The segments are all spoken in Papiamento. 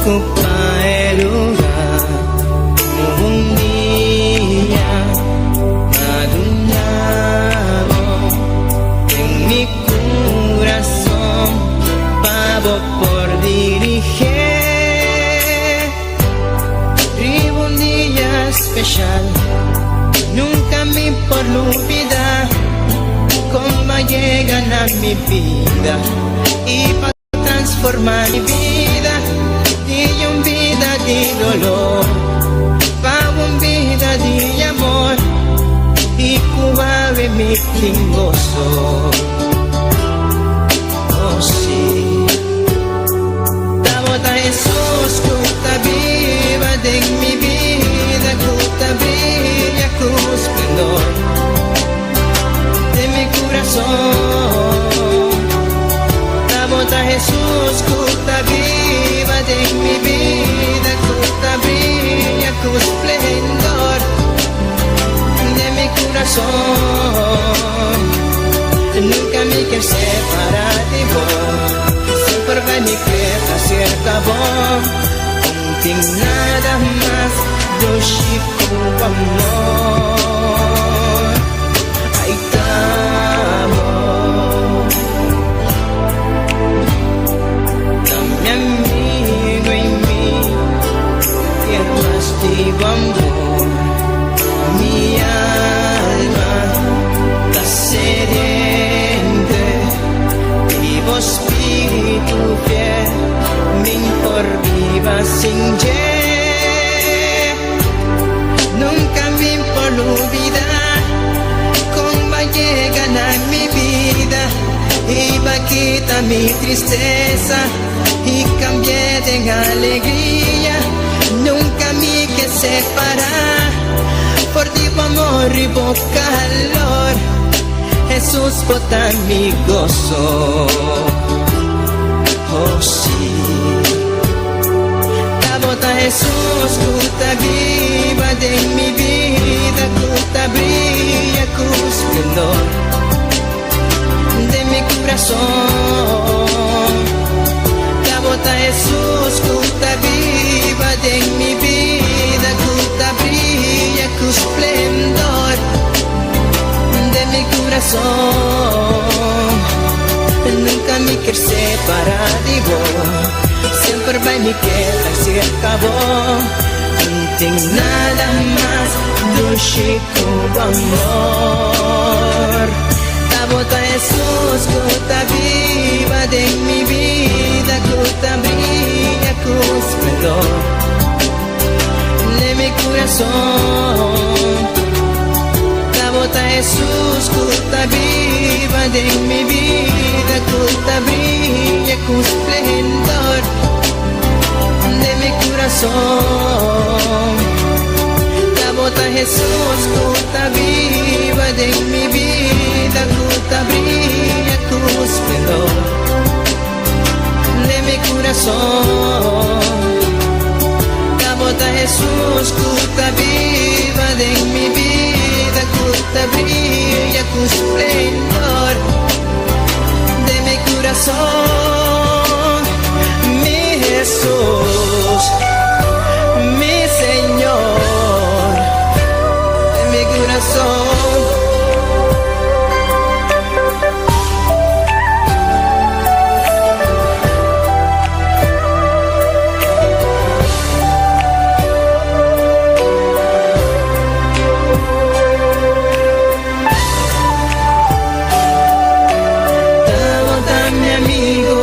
Ocupa e lugar un dia m'a dunabo den mi curason pa bo por dirigi riba un dia special. Nunca mi por lubida con b'a yega na mi bida y pa transforma mi bida di un bida di dolor pa un bida di amor y cu awe mi tin goso. Oh si, T'abo ta Jesus cu ta biba den mi bida, cu ta briya cu esplendor den mi curason. T'abo ta Jesus cu ta biba den mi bida, cu ta briya cu esplendor den mi curason. Nunca mi kier separa di bo, semper bay mi kier ta cerca bo. No tin nada mas dushi cu amor. Ay, t'abo. Ta mi amigo y mi kier mas di bo amor. Mi alma ta sediente di bo spirito fiel, mi'n por biba sin dje. Nunca mi por lubida con b'a yega na mi bida y b'a kita mi tristesa y cambi'e den alegria. Nunca mi kier separa for di bo amor y bo calor. Jesus, bo ta mi goso. Oh si, T'abo ta Jesus cu ta biba den mi bida, cu ta briya cu esplendor den mi curason. T'abo ta Jesus cu ta biba den mi bida, cu ta briya cu esplendor den mi curason. Nunca mi kier separa di bo, semper bay mi kier ta cerca bo. No tin nada mas dushi cu amor. T'abo ta Jesus cu ta biba den mi bida, cu ta briya cu esplendor den mi curason. T'abo ta Jesus cu ta biba den mi bida, cu ta briya cu esplendor den mi curason. T'abo ta Jesus cu ta biba den mi bida, cu ta briya cu esplendor den mi curason. T'abo ta Jesus cu ta biba den mi bida, cu ta briya cu esplendor den mi curason. Mi Jesus, mi Señor, den mi curason. T'abo ta mi amigo.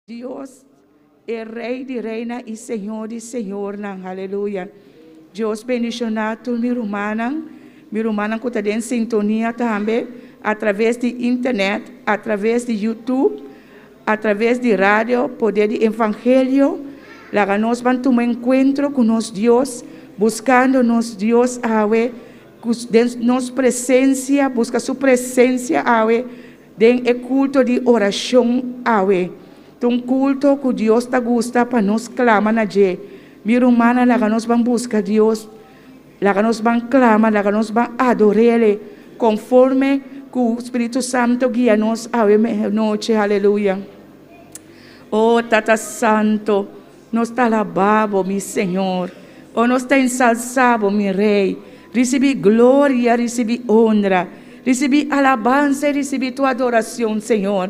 Dios, e Rey di Reynan y Señor di Señornan. Aleluya. Dios bendiciona tur mi rumannan, mi rumannan cu ta den sintonia tambe, a traves di internet, a traves di YouTube, a traves di radio, Poder di Evangelio. Laga nos ban tuma encuentro cu nos Dios, buscando nos Dios awe, den nos presencia, busca su presencia awe, Den e culto di oracion awe, ta un culto cu Dios ta gusta pa nos clama na dje. Mi rumannan, laga nos ban busca Dios, laga nos ban clama, laga nos ban ador'Ele conforme cu Spiritu Santo guia nos awe nochi. Aleluya. Oh, Tata Santo, nos ta alaba Bo, mi Señor. Oh, nos ta ensalsa Bo, mi Rey. Ricibi gloria, ricibi honra, ricibi alabansa y ricibi Tu adoracion, Señor.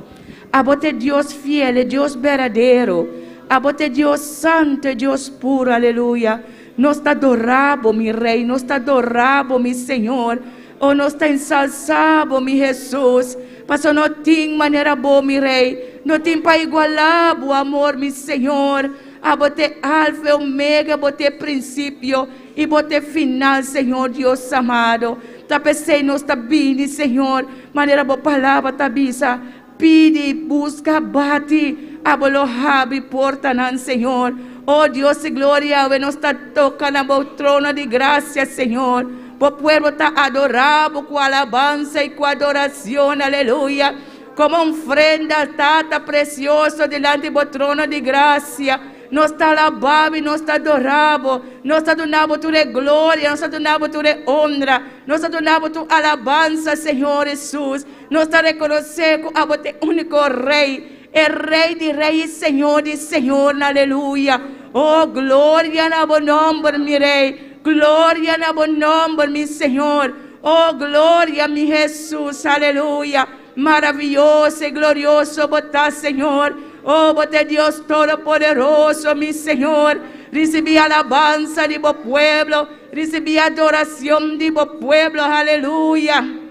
Abo ta e Dios fiel, e Dios berdadero. Abo ta e Dios santo, e Dios puro. Aleluya. Nos ta adora Bo, mi Rey. Nos ta adora Bo, mi Señor. Oh, nos ta ensalsa Bo, mi Jesus. Paso no tin manera Bo, mi Rey. No tin pa iguala Bo amor, mi Señor. Abo ta e Alfa e Omega, Bo ta e principio y Bo ta e final, Señor Dios amado. Ta p'esey nos ta bini, Señor, manera Bo Palabra ta bisa, Pidi, busca, bati, abo lo habri portanan, Señor. Oh Dios di gloria, awe nos ta toca na Bo trono di gracia, Señor. Bo pueblo ta adora Bo cu alabansa y cu adoracion, aleluya, como ofrenda, Tata precioso, dilanti Bo trono di gracia. Nos ta alabá Bo i nos ta adorá Bo. Nos ta duna Bo tur e gloria, nos ta duna Bo tur e honra, nos ta duna Bo tur alabansa, Señor Hesus. Nos ta rekonosé ku abo ta e úniko Rei, e Rei di rei i Señor di señornan. Aleluya! Oh, gloria na bo nòmber, mi Rei! Gloria na bo nòmber, mi Señor! Oh, gloria, mi Hesus! Aleluya! Maravioso i glorioso bo ta, Señor! Oh, bo ta e Dios Todopoderoso, mi Señor! Risibí alabansa di bo pueblo, risibí adoracion di bo pueblo. Aleluya!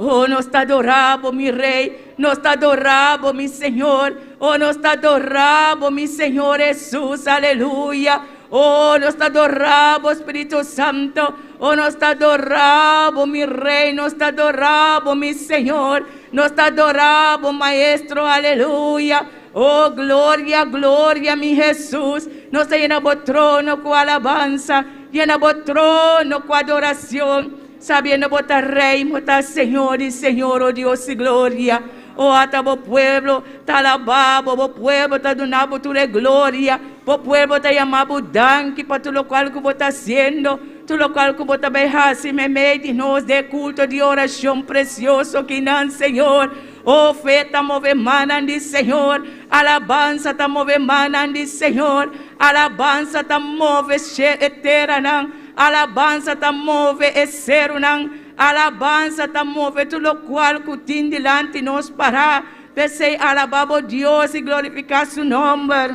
Oh, nos ta adorá bo, mi Rey, nos ta adorá bo, mi Señor. Oh, nos ta adorá bo, mi Señor Hesus. Aleluya! Oh, nos ta adorá bo, Spiritu Santo. Oh, nos ta adorá bo, mi Rey, nos ta adorá bo, mi Señor. Nos ta adorá bo, Maestro. Aleluya! Oh, gloria, gloria, mi Hesus. Nos ta yena bo trono cu alabansa, yena bo trono cu adoracion. Sabiendo bo ta Rey, bo ta Señor di señor, oh Dios di gloria. Oh, ata bo pueblo ta alabá bo, bo pueblo ta duna bo tur e gloria, bo pueblo ta yama bo danki pa tur lokual ku bo ta hasiendo, tur lokual ku bo ta bai hasi meimei di nos den e kulto di orashon presioso kinan, Señor. Oh, fe ta move mannan di Señor, alabansa ta move mannan di Señor, alabansa ta move e teranan, Alabansa ta move e serunan, alabansa ta move tur lokual ku tin dilanti nos pará. P'esei alabá bo Dios i glorifiká su nòmber.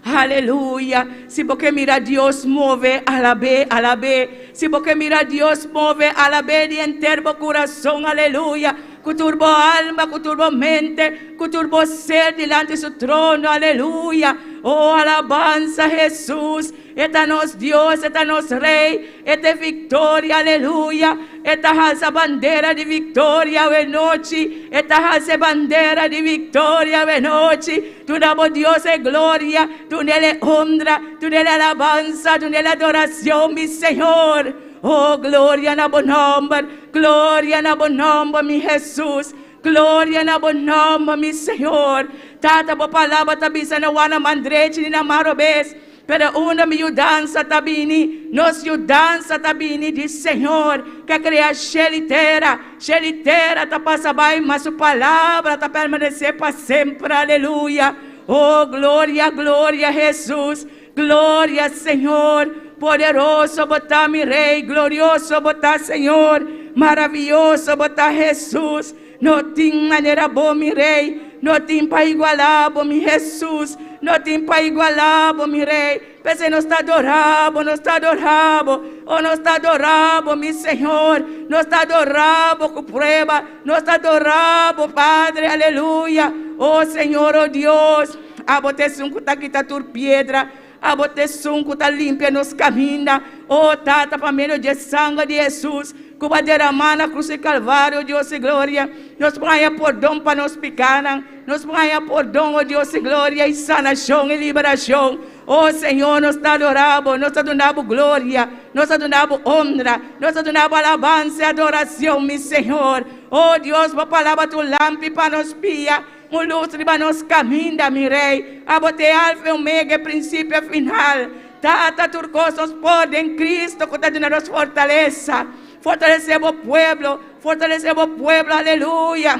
Aleluya! Si bo ke mira Dios move, alab'é, alab'é. Si bo ke mira Dios move, alab'é di henter bo kurason. Aleluya! Ku tur bo alma, ku tur bo mente, ku tur bo ser dilanti su trono. Aleluya! O alabansa Hesus! E ta nos Dios, e ta nos Rey, e ta e victoria, aleluya. E ta halsa bandera di victoria awe nochi, e ta halsa e bandera di victoria awe nochi. Duna bo Dios e gloria, dun'El e honra, dun'El e alabansa, dun'El e adoracion, mi Señor. Oh, gloria na bo nomber, gloria na bo nomber, mi Jesus. Gloria na bo nomber, mi Señor. Tata, bo palabra ta bisa na wana man drechi ni na man robes. Pero unda mi yudansa ta bini? Nos yudansa ta bini di Señor, ke a krea shel i tera. Shel i tera ta pasa bai, ma su palabra ta permanesé pa semper. Aleluya! Oh, gloria, gloria Hesus! Gloria, Señor! Poderoso bo ta, mi Rey! Glorioso bo ta, Señor! Maravioso bo ta, Hesus! No tin manera bo, mi Rey, no tin pa igualá bo, mi Hesus, no tin pa igualá bo, mi Rey. P'esei nos ta adorá bo, nos ta adorá bo, oh, nos ta adorá bo, mi Señor, nos ta adorá bo ku prueba, nos ta adorá bo, Padre, aleluya. Oh Señor, oh Dios, abo ta esun ku ta kita tur piedra, abo ta esun ku ta limpia nos kaminda. Oh Tata, pa medio dje sanger di Hesus ku bo a deramá na krus di Kalvario, Dios di gloria, nos por haña pordon pa nos pikánan, nos por haña pordon, oh Dios di gloria, i sanashon i liberashon. Oh Señor, nos ta adorá bo, nos ta duna bo gloria, nos ta duna bo honra, nos ta duna bo alabansa i adoracion, mi Señor. Oh Dios, bo palabra ta un lampi pa nos pia, un luz riba nos caminda, mi Rey. Abo ta e Alfa i Omega, e principio i e final. Tata, tur cos nos por den Cristo cu ta duna nos fortalesa. Fortalece bo pueblo, fortalece bo pueblo, aleluya.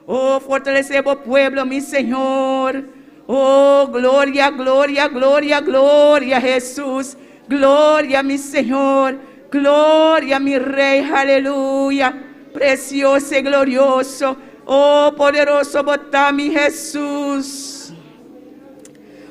Oh, fortalece bo pueblo, mi Señor. Oh, gloria, gloria, gloria, gloria, Jesús. Gloria, mi Señor. Gloria, mi Rey. Aleluya. Precioso y glorioso. Oh, poderoso bo ta mi Jesús.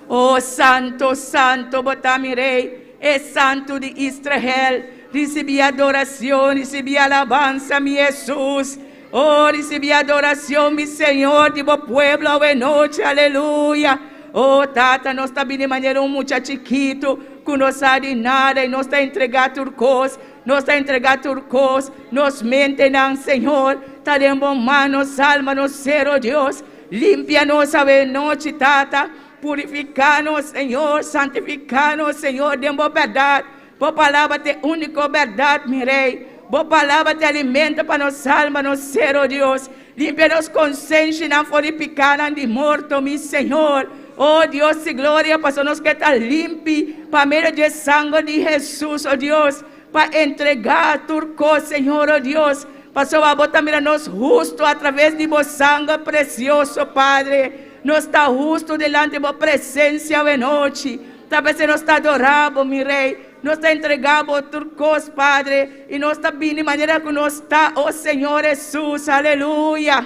Oh, santo, santo, bo ta mi Rey. E Santo di Israel. Recibi adoracion, recibi alabansa, mi Jesús. Oh, recibi adoracion, mi Señor, di bo pueblo awe nochi, aleluya. Oh, Tata, nos ta bini manera un mucha chikito cu no sa di nada y nos ta entrega tur cos, nos ta entrega tur cos, nos mentenan, Señor, ta den bo man, nos alma, nos ser, oh Dios. Limpia nos awe nochi, Tata. Purifica nos, Señor, santifica nos, Señor, den bo berdad. Bo palabra ta e úniko bèrdat, mi Rei. Bo palabra ta e alimento pa nos alma, nos ser, o Dios. Limpia nos konsenshanan for di pikánan di morto, mi Señor. O Dios di gloria, pasobra nos ke ta limpi pa medio di e sanger di Hesus, o Dios, pa entregá tur kos, Señor, o Dios, pasobra abo ta mira nos hustu atraves di bo sanger presioso, Padre. Nos ta hustu dilanti bo presensia awenochi. Ta p'esei nos ta adorá bo, mi Rei. Nos ta entregá bo tur kos, Padre, i nos ta bini manera ku nos ta, o Señor Hesus. Aleluya!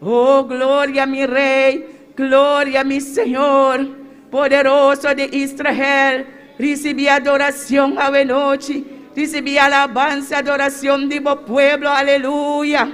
O, gloria, mi Rei! Gloria, mi Señor! Poderoso di Israel, risibí adoracion awenochi. Risibí alabansa i adoracion di bo pueblo. Aleluya!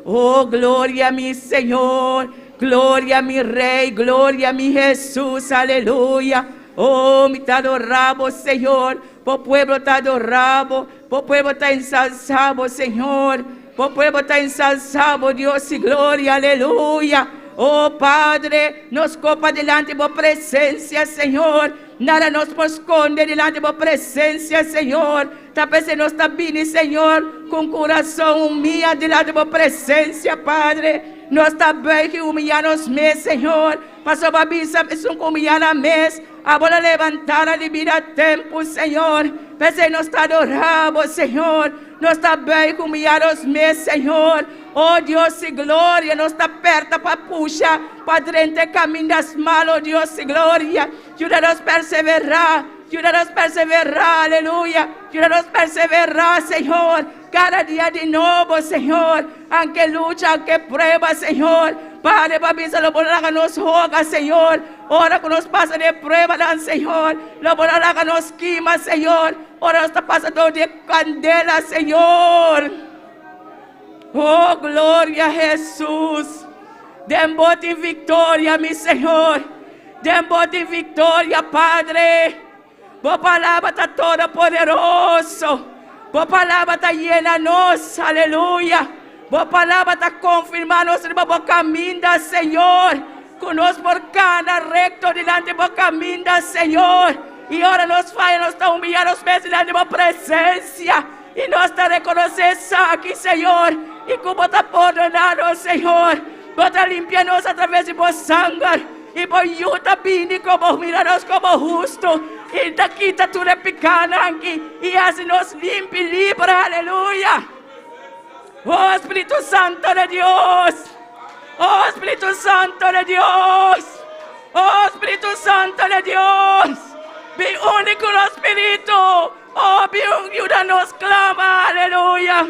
Oh, gloria mi Señor, gloria mi Rey, gloria mi Jesús, aleluya. Oh, mi ta adorá bo, Señor. Bo pueblo ta adorá bo. Bo pueblo ta ensalsá bo, Señor. Bo pueblo ta ensalsá bo, Dios y gloria, aleluya. Oh, Padre, nos copa dilanti bo presencia, Señor. Nada nos por sconde dilanti bo presencia, Señor. Ta p'esei nos ta bini, Señor, ku un kurason humia dilanti bo presensia, Padre. Nos ta buig i humiyá nos mes, Señor, pasobra bo a bisa esun ku humiyá nan mes, abo lo levantá nan di bida tempu, Señor. P'esei nos ta adorá bo, Señor. Nos ta buig humiyá nos mes, Señor. O Dios di gloria, nos ta pèrta pa pusha pa drenta e kaminda smal, o Dios di gloria. Yuda nos perseverá. Yuda nos perseverá, aleluya. Yuda nos perseverá, Señor. Cada dia di nobo, Señor. Aunke lucha, aunke prueba, Señor. Padre, pa bisa lo bo no laga nos hoga, Señor. Ora cu nos pasa den pruebanan, Señor. Lo bo no laga nos kima, Señor. Ora nos ta pasa door di e candela, Señor. Oh, gloria Jesús. Den bo tin victoria, mi Señor. Den bo tin victoria, Padre. Bo palabra ta todopoderoso. Bo palabra ta yena nos, aleluya. Bo palabra ta confirma nos riba bo caminda, Señor. Cu nos por cana recto dilanti bo caminda, Señor. Y ora nos faya, nos ta humilla nos mes dilanti bo presencia. Y nos ta reconoce esaki, Señor. Y cu bo ta pordona nos, Señor. Bo ta limpia nos a traves di bo sanger. Y bo Yu ta bini como mira nos como husto. Y ta kita tur e picanan aki. Y haci nos limpi y libre. Aleluya. Oh, Spiritu Santo de Dios. Oh, Spiritu Santo de Dios. Oh, Spiritu Santo de Dios. Bin uni cu nos spiritu. Oh, bin yuda nos clama. Aleluya.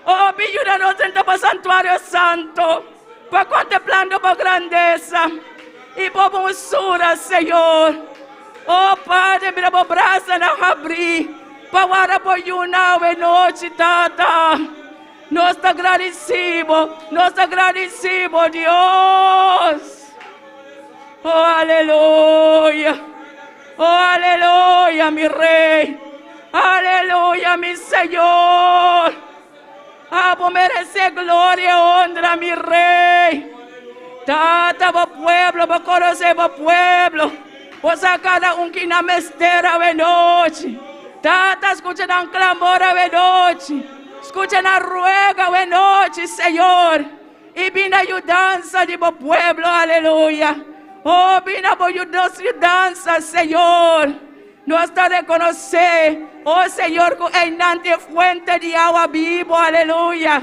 Oh, bin yuda nos drenta bo santuario santo pa contemplando bo grandeza y bo hermosura, Señor. Oh, Padre, mira bo brasanan habrí pa warda bo yunan awe nochi, Tata. Nos ta gradisí Bo, nos ta gradisí Bo, Dios. Oh, aleluya. Oh, aleluya, mi Rey. Aleluya, mi Señor. Abo meresé gloria i honra, mi Rey. Tata, bo pueblo, bo konosé bo pueblo. Bo sa kada un ki nan mester awe nochi. Tata, skucha nan klamor awe nochi. Skucha nan ruega awe nochi, Señor. I bin na yudansa di bo pueblo, aleluya. Oh, bin na bo nos yudansa, Señor. Nos ta rekonosé, oh Señor, ku einan tin fuente di awa bibu, aleluya.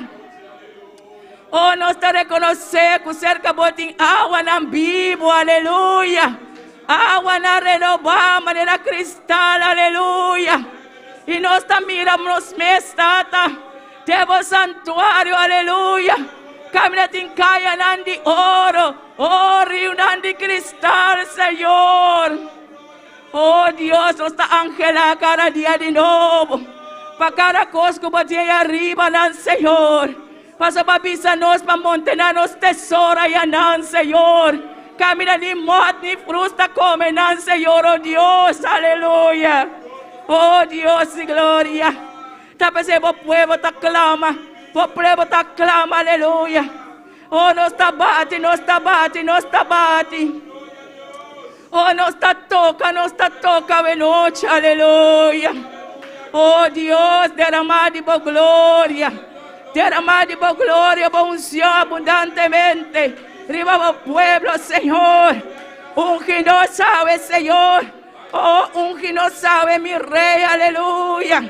Oh, nos ta rekonosé ku serka bo tin awanan bibu, aleluya. Awanan renobá manera kristal, aleluya. I nos ta mira nos mes, Tata, den bo santuario, aleluya. Kaminda tin kayanan di oro, oh, riunan di kristal, Señor. Oh Dios, nos ta anhelá kada dia di nobo pa kada kos ku bo tin ei ariba nan, Señor. Pasobra bo a bisa nos pa montená nos tesoro ayanan, Señor. Kaminda ni mòt ni frus ta kome nan, Señor, oh Dios, aleluya. Oh Dios di gloria, ta p'esei bo pueblo ta klama, bo pueblo ta klama, aleluya. Oh, nos ta bati, nos ta bati, nos ta bati. Oh, nos ta toca, nos ta toca awe nochi, aleluya. Oh, Dios, derama di bo gloria. Derama di bo gloria, bo unción abundantemente. Riba bo pueblo, Señor. Ungi nos awe, Señor. Oh, ungi nos awe, mi Rey, aleluya.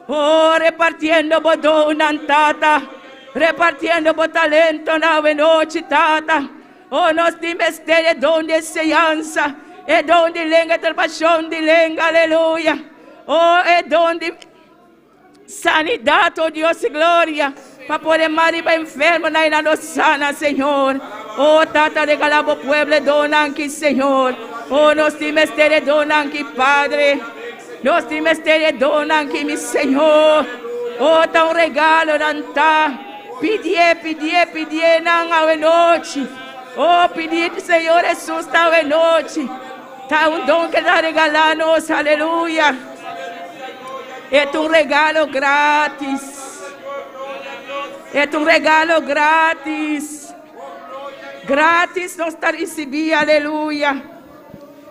Oh, repartiendo bo donnan, Tata. Repartiendo bo talentonan awe nochi, Tata. Oh, nos tin mester e don di enseñansa, e don di lenga, interpretacion di lenga, aleluya. Oh, e don di sanidad, oh Dios di gloria, pa pone man riba enfermonan y nan lo sana, Señor. Oh, Tata, regala bo pueblo e donnan aki, Señor. Oh, nos tin mester e donnan aki, Padre. Nos tin mester e donnan aki, mi Señor. Oh, ta un regalo nan ta. Pidié, pidié, pidié nan awe nochi. Oh, pidi Señor Jesús ta awe nochi. Ta un don ke ta regalá nos, aleluya. E ta un regalo gratis. E ta un regalo gratis. Gratis nos ta risibí, aleluya.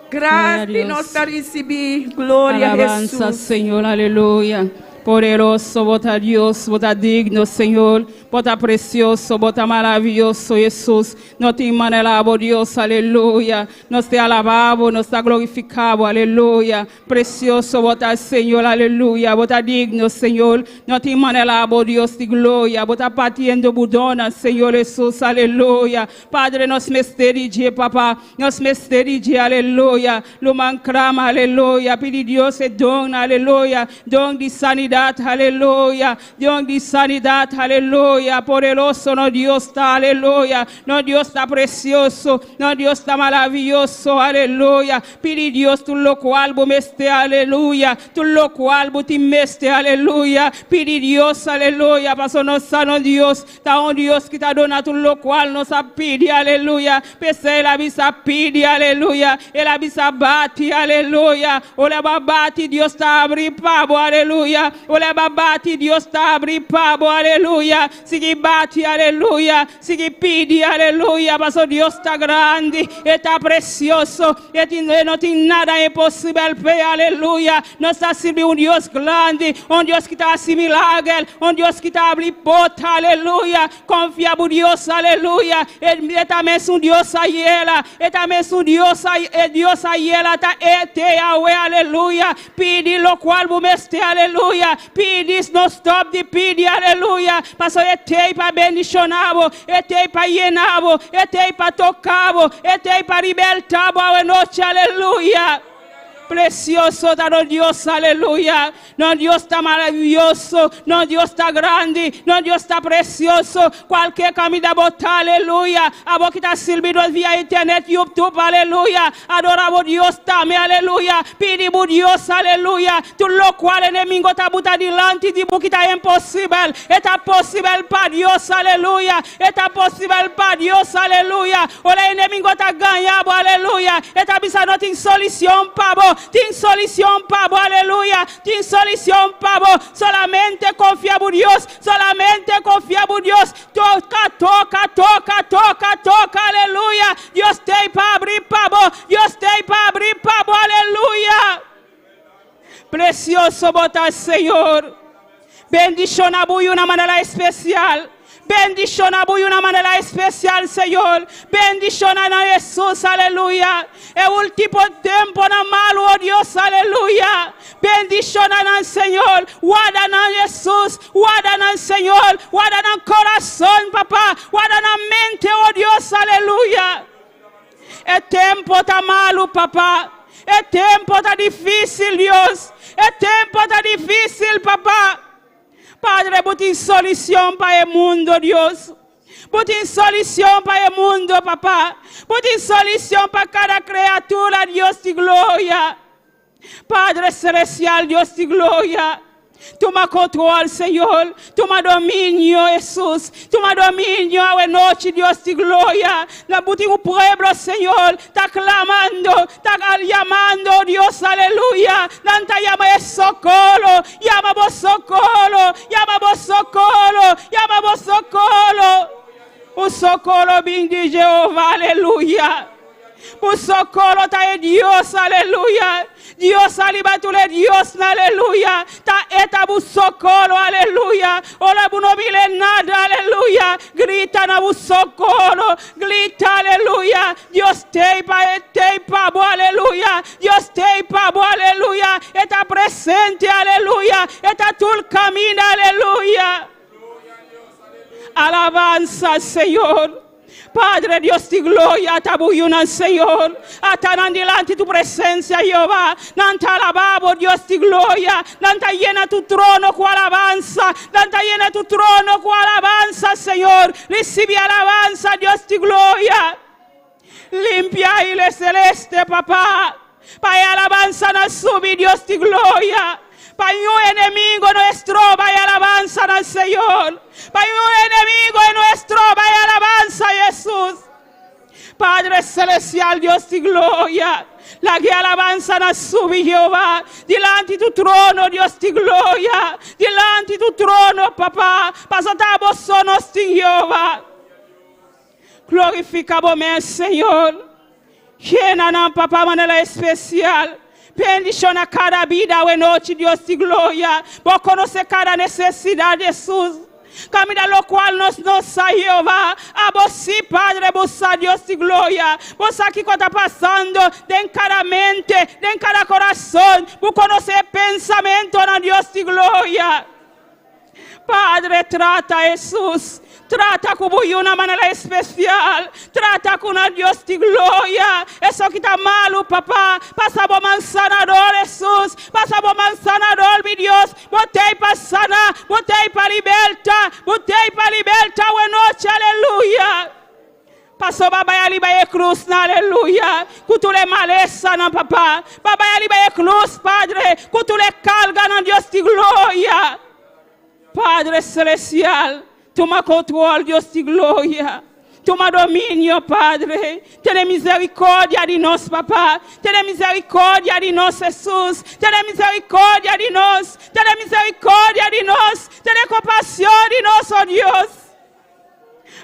Gratis nos ta risibí, gloria Alabanza, Jesús. Señor, aleluya. Poderoso, bo ta Dios, bo ta digno, Señor. Bo ta precioso, bo ta maraviyoso, Jesús. No tin manera bo Dios, aleluya. Nos ta alabá bo, nos ta glorifiká bo, aleluya. Precioso bo ta, Señor, aleluya. Bo ta digno, Señor. No tin manera bo Dios di gloria. Bo ta partiendo bo donnan, Señor Jesús, aleluya. Padre, nos mester di Papa. Nos mester di aleluya. Ruman klama, aleluya. Pidi Dios e don, aleluya. Don di sanidat, aleluya. Don di sanidat, aleluya. Poderoso, nos Dios ta, aleluya. Nos Dios ta precioso, nos Dios ta maraviyoso, aleluya. Pidi Dios tur lokual bo mester, aleluya. Tur lokual bo tin mester, aleluya. Pidi Dios, aleluya. Paso nos sa nos Dios, ta un Dios ku ta duna tur lokual nos a pidi, aleluya. P'esei el a bisa pidi, aleluya. El a bisa bati, aleluya. Ora bo bati, Dios ta habri pa bo, aleluya. Ora bo bati, Dios ta habri pa bo, aleluya. Sigui bati, aleluya. Sigui pidi, aleluya. Paso Dios ta grandi, e ta precioso, e no tin nada imposibel p'e, aleluya. Nos ta sirbi un Dios grandi, un Dios ku ta hasi milager, un Dios ku ta habri porta, aleluya. Konfia den Dios, aleluya. E tambe ta un Dios ayera, e tambe ta un Dios, e Dios ayera ta e awe, aleluya. Pidi lokual bo mester, aleluya. Pidi, no stòp di pidi, aleluya. Paso e t'ei pa bendishoná bo, e t'ei pa yena bo, e t'ei pa toka bo, e t'ei pa libertá bo awe nochi, aleluya. Precioso ta nos Dios, aleluya. Nos Dios ta maravioso, nos Dios ta grandi, nos Dios ta precioso. Cualke caminda bo ta, aleluya. Abo cu ta sirbi nos via internet, YouTube, aleluya. Adora bo Dios tambe, aleluya. Pidi bo Dios, aleluya. Tur locual enemigo ta buta dilanti di bo cu ta imposibel, e ta posibel pa Dios, aleluya. E ta posibel pa Dios, aleluya. Ora enemigo ta gaña bo, aleluya. E ta bisa no tin solucion pa bo. Tin solucion pa bo, aleluya. Tin solucion pa bo. Solamente confia bo Dios. Solamente confia bo Dios. Toca, toca, toca, toca, toca, aleluya. Dios t'ey pa habri pa bo. Dios t'ey pa habri pa bo, aleluya. Precioso bo ta, Señor. Bendiciona bo di un manera especial. Bendiciona bo di un manera especial, Señor. Bendiciona na Jesus, aleluya. E ultimo tempo ta malo, oh Dios, aleluya. Bendiciona na Señor. Warda na Jesus. Warda na Señor. Warda na curason, Papa. Warda na mente, oh Dios, aleluya. E tempo ta malo, Papa. E tempo ta dificil, Dios. E tempo ta dificil, Papa. Padre, bo tin solucion pa e mundo, Dios. Bo tin solucion pa e mundo, Papa. Bo tin solucion pa cada criatura, Dios di gloria. Padre Celestial, Dios di gloria. Tuma control, Señor. Tuma dominio, Jesus. Tuma dominio anochi, Dios di gloria. Na bo tin un pueblo, Señor. Ta clamando, ta yamando, Dios, aleluya. Nan ta yama e socoro. Yama bo socoro. Yama bo socoro. Yama bo socoro. E socoro bin di Jehova, aleluya. E socoro ta Dios, aleluya. Dios, ariba tur Dios, aleluya. Ta e ta bo socoro, aleluya. Ora bo no mira nada, aleluya. Grita na bo socoro, grita, aleluya. Dios t'ey pa t'ey pa bo, aleluya. Dios t'ey pa bo, aleluya. E ta presente, aleluya. E ta tur caminda, aleluya. Alabanza, Señor. Padre Dios di gloria, ata bo yiunan, Señor. Ata nan dilanti tu presencia, Jehová. Nan ta alaba bo, Dios di gloria. Nan ta yena tu trono cu alabanza. Nan ta yena tu trono cu alabanza, Señor. Recibi alabanza, Dios di gloria. Limpia aire celeste, papá. Pa e alabanza nan subi, Dios di gloria. Pa un enemigo no estroba e alabanza na Señor. Pa un enemigo no estroba e alabanza, Jesus. Padre Celestial, Dios di gloria. Laga e alabanza nan subi, Jehová. Dilanti tu trono, Dios di gloria. Dilanti tu trono, Papa. Paso ta bo so nos tin, Jehová. Glorifica bo mes, Señor. Yena nan, Papa, manera especial. Bendiciona cada bida anochi, Dios di gloria. Bo conoce cada necesidad, Jesus. Caminda locual nos no sa, Jehová. Abo si, Padre, bo sa, Dios di gloria. Bo sa kico ta pasando den cada mente, den cada curason. Bo conoce pensamento na Dios di gloria. Padre, trata Jesus. Trata cu di un manera especial. Trata cu un Dios di gloria. Esaki ta malo, Papa. Pasa bo man sanador, Jesus. Pasa bo man sanador, mi Dios. Bo t'ey pa sana. Bo t'ey pa liberta. Bo t'ey pa liberta. Anochi, aleluya. Paso bo a bay riba e cruz, na aleluya. Cu tur e malesa nan papa. Bo a bay riba e cruz, Padre. Cu tur e carga na Dios di gloria. Padre Celestial, tuma control, Dios di gloria. Tuma dominio, Padre. Tene misericordia di nos, Papa. Tene misericordia di nos, Jesus. Tene misericordia di nos. Tene misericordia di nos. Tene compasion di nos, oh Dios.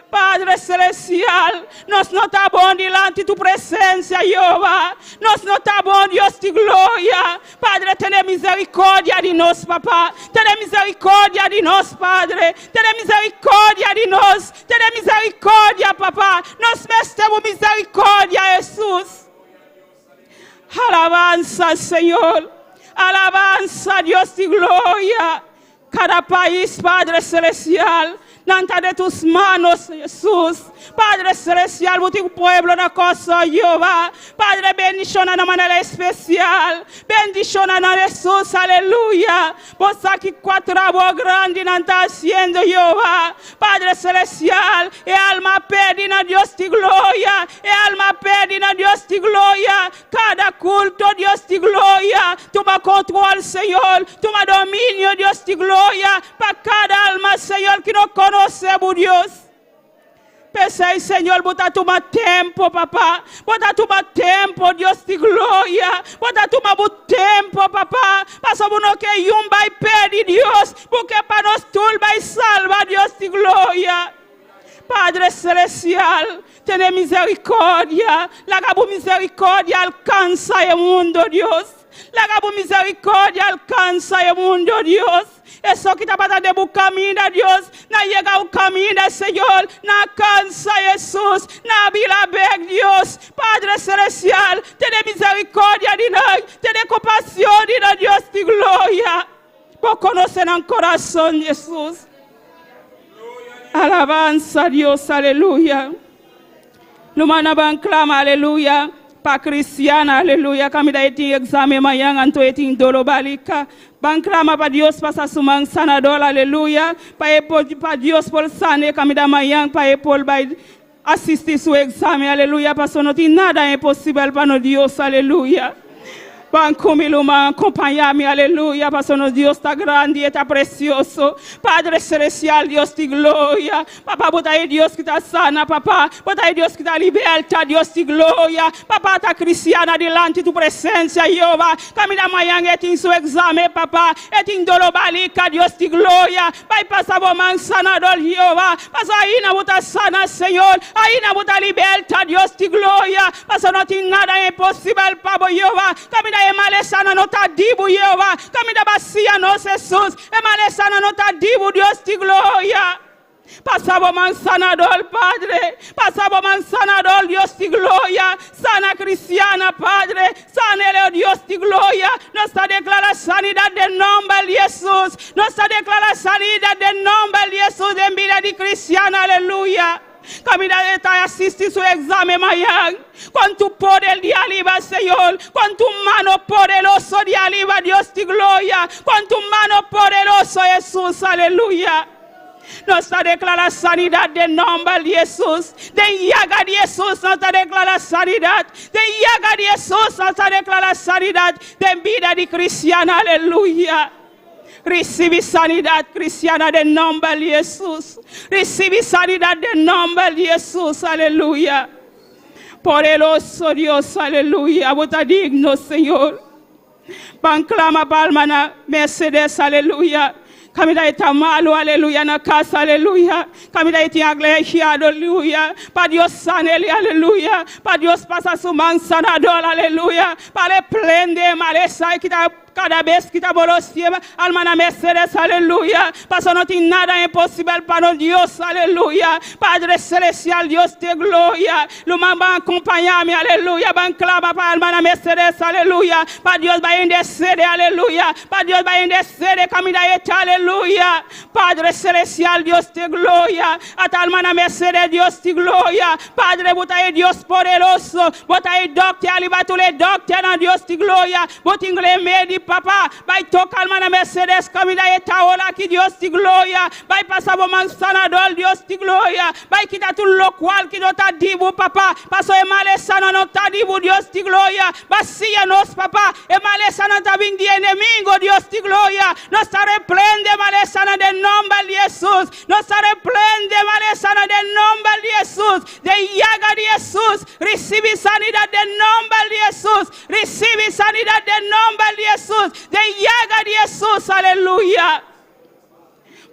Padre Celestial, nos no ta bon dilanti tu presencia, Jehová. Nos no ta bon, Dios di gloria. Padre, tene misericordia di nos, Papa. Tene misericordia di nos, Padre. Tene misericordia di nos. Tene misericordia, Papa. Nos mester misericordia, Jesus. Alabanza, Señor. Alabanza, Dios di gloria. Cada pais, Padre Celestial. Nan ta den tus manos, Jesus. Padre Celestial, bo tin pueblo na Kòrsou, Jehová. Padre, bendishona na manera espesial. Bendishona nan, Jesus, aleluya. Bo sa ki kua trabou grandi nan ta hasiendo, Jehová. Padre Celestial, e alma pèrdí na Dios di gloria, e alma pèrdí na Dios di gloria. Kada kulto, Dios di gloria, tuma kontrol, Señor, tuma dominio, Dios di gloria, pa kada alma, Señor, ki no konosé bo, Dios. P'esei, Señor, bo ta tuma tempu, Papa. Bo ta tuma tempu, Dios di gloria. Bo ta tuma bo tempu, Papa. Pasobra bo no ke yun bai pèrdí, Dios. Bo ke pa nos tur bai salba, Dios di gloria. Padre Celestial, tene misericordia. Laga bo misericordia alcansa e mundo, Dios. Laga bo misericordia alcansa e mundo, Dios. Esun ki tabata den bo kaminda, Dios, nan yega bo kaminda, Señor. Nan alcansa, Jesus. Nan bira bek, Dios. Padre Celestial, tene misericordia di nan. Tene compasion di nan, Dios di gloria. Bo konosé nan kurason, Jesus. Alabansa, Dios, aleluya. Rumannan ban klama, aleluya. Pa Cristiana, aleluya. Kaminda e tin eksamen mañan, anto e tin doló barika. Ban klama pa Dios pasa su man sanador, aleluya. Pa e por, pa Dios por san'é kaminda mañan, pa e por bai asistí su eksamen, aleluya. Pasobra no tin nada imposibel pa nos Dios, aleluya. Ban ku mi, ruman, kompañá mi, aleluya. Pasobra nos Dios ta grandi, e ta presioso. Padre Celestial, Dios di gloria. Papa, bo ta e Dios ki ta sana, Papa. Bo ta e Dios ki ta liberta, Dios di gloria. Papa, ta Cristiana dilanti tu presensia, Jehová. Kaminda mañan e tin su eksamen, Papa. E tin doló barika, Dios di gloria. Bai pasa bo man sanador, Jehová. Pasobra ainda bo ta sana, Señor. Ainda bo ta liberta, Dios di gloria. Pasobra no tin nada imposibel pa bo, Jehová. Kaminda e malesanan no ta di bo, Jehová. Kaminda basia nos, Hesus. E malesanan no ta di bo, Dios di gloria. Pasa bo man sanador, Padre. Pasa bo man sanador, Dios di gloria. Sana Cristiana, Padre. San'é, oh Dios di gloria. Nos ta deklará sanidat den nòmber di Hesus. Nos ta deklará sanidat den nòmber di Hesus den bida di Cristiana, aleluya. Kaminda e ta asistí su eksamen mañan. Kon tu poder di ariba, Señor. Kon tu mano poderoso di ariba, Dios di gloria. Kon tu mano poderoso, Hesus, aleluya. Nos ta deklará sanidat den nòmber di Hesus. Den yaga di Hesus nos ta deklará sanidat. Den yaga di Hesus nos ta deklará sanidat den bida di kristian. Aleluya. Risibí sanidat, kristiana, den nòmber di Hesus. Risibí sanidat den nòmber di Hesus. Aleluya. Poderoso Dios, aleluya. Bo ta digno, Señor. Ban klama pa hermana Mercedes, aleluya. Kaminda e ta malu, aleluya, na kas, aleluya. Kaminda e tin alergia, aleluya. Pa Dios san'é, aleluya. Pa Dios pasa su man sanador, aleluya. Pa reprendé malesa i kita kada bes kita molestia, hermana Mercedes, aleluya. Pasobra no tin nada imposibel pa nos Dios, aleluya. Padre Celestial, Dios di gloria. Ruman ban kompañá mi, aleluya. Ban klama pa hermana Mercedes, aleluya. Pa Dios bai intersedé, aleluya. Pa Dios bai intersedé kaminda e ta, aleluya. Padre Celestial, Dios di gloria. Ata hermana Mercedes, Dios di gloria. Padre, bo ta e Dios poderoso. Bo ta e dòkter, ariba tur e dòkternan, Dios di gloria. Bo tin remedi, Papa. Bai toka hermana Mercedes kaminda e ta ora aki, Dios di gloria. Bai pasa bo man sanador, Dios di gloria. Bai kita tur lokual ki no ta di bo, Papa. Pasobra e malesanan no ta di bo, Dios di gloria. Basia nos, Papa. E malesanan ta bin di enemigo, Dios di gloria. Nos ta reprende malesanan den nòmber di Hesus. Nos ta reprende malesanan den nòmber di Hesus. Den yaga di Hesus, risibí sanidat den nòmber di Hesus. Risibí sanidat den nòmber di Hesus. Den yaga di Hesus, aleluya.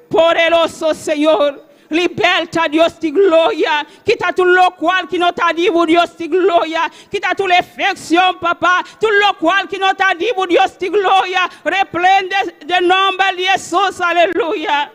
Poderoso Señor, liberta Dios di gloria. Kita tur lokual ki no ta di bo, Dios di gloria. Kita tur infekshon, Papa. Tur lokual ki no ta di bo, Dios di gloria. Reprende den nòmber di Hesus, aleluya.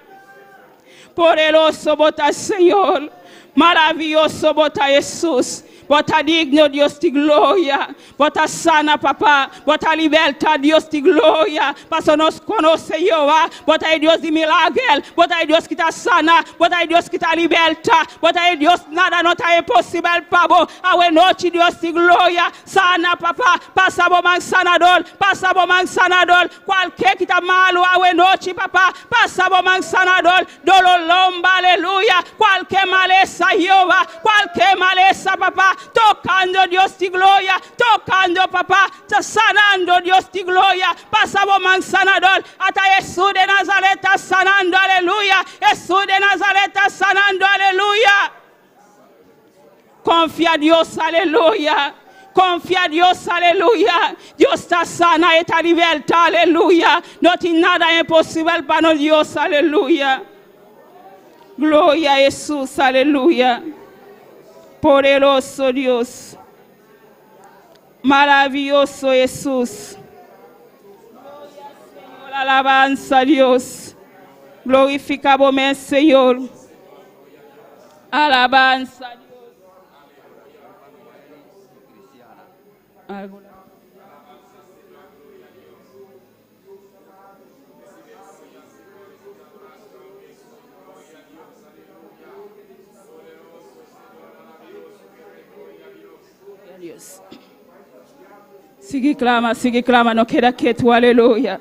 Poderoso bo ta, Señor. Maravioso bo ta, Hesus. Bo ta digno, Dios di gloria. Bo ta sana, Papa. Bo ta libertá, Dios di gloria. Paso nos konosé Jehová. Bo ta e Dios di milager. Bo ta e Dios ku ta sana. Bo ta e Dios ku ta libertá. Bo ta e Dios, nada no ta imposibel pa bo. Awe nochi, Dios di gloria. Sana, Papa. Pasa bo man sanador. Pasa bo man sanador. Kualke ku ta malu awe nochi, Papa. Pasa bo man sanador. Doló lomba, aleluya. Kualke malesa, Jehová. Kualke malesa, Papa. Tokando, Dios di gloria. Tokando, Papa. Sanando, Dios di gloria. Pasa bo man sanador. Ata Hesus di Nazaret ta sanando, aleluya. Hesus di Nazaret ta sanando, aleluya. Konfia Dios, aleluya. Konfia Dios, aleluya. Dios ta sana i ta libertá, aleluya. No tin nada imposibel pa nos Dios, aleluya. Gloria na Hesus, aleluya. Poderoso Dios. Maravioso Hesus. Gloria, Señor, alabansa Dios. Glorifiká bo mes, Señor. Alabansa Dios. Alguna. Dios. Sigui klama, sigui klama, no keda ketu, aleluya.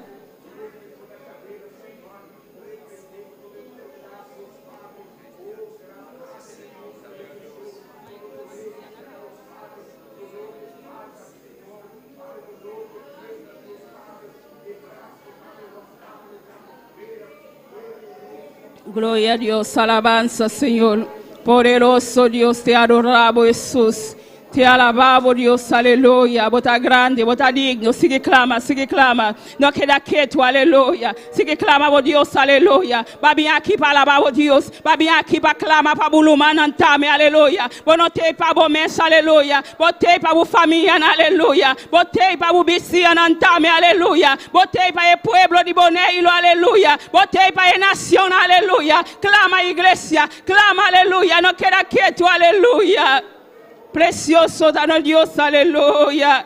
Gloria a Dios, alabansa, Señor. Poderoso Dios, te adoramos, Hesus. Te alabamos, Dios, aleluya. Bo ta grandi, bo ta digno. Sigui klama, sigui klama. No keda ketu, aleluya. Sigui klama, oh Dios, aleluya. B'a bin aki pa alabá, oh Dios. B'a bin aki pa klama, pa bo rumannan tambe, aleluya. Bo no t'ei pa bo mes, aleluya. Bo t'ei pa bo famia, aleluya. Bo t'ei pa bo bisiñanan tambe, aleluya. Bo t'ei pa e pueblo di Boneiru, aleluya. Bo t'ei pa e nashon, aleluya. Klama, iglesia, klama, aleluya. No keda ketu, aleluya. Presioso ta Dios, aleluya.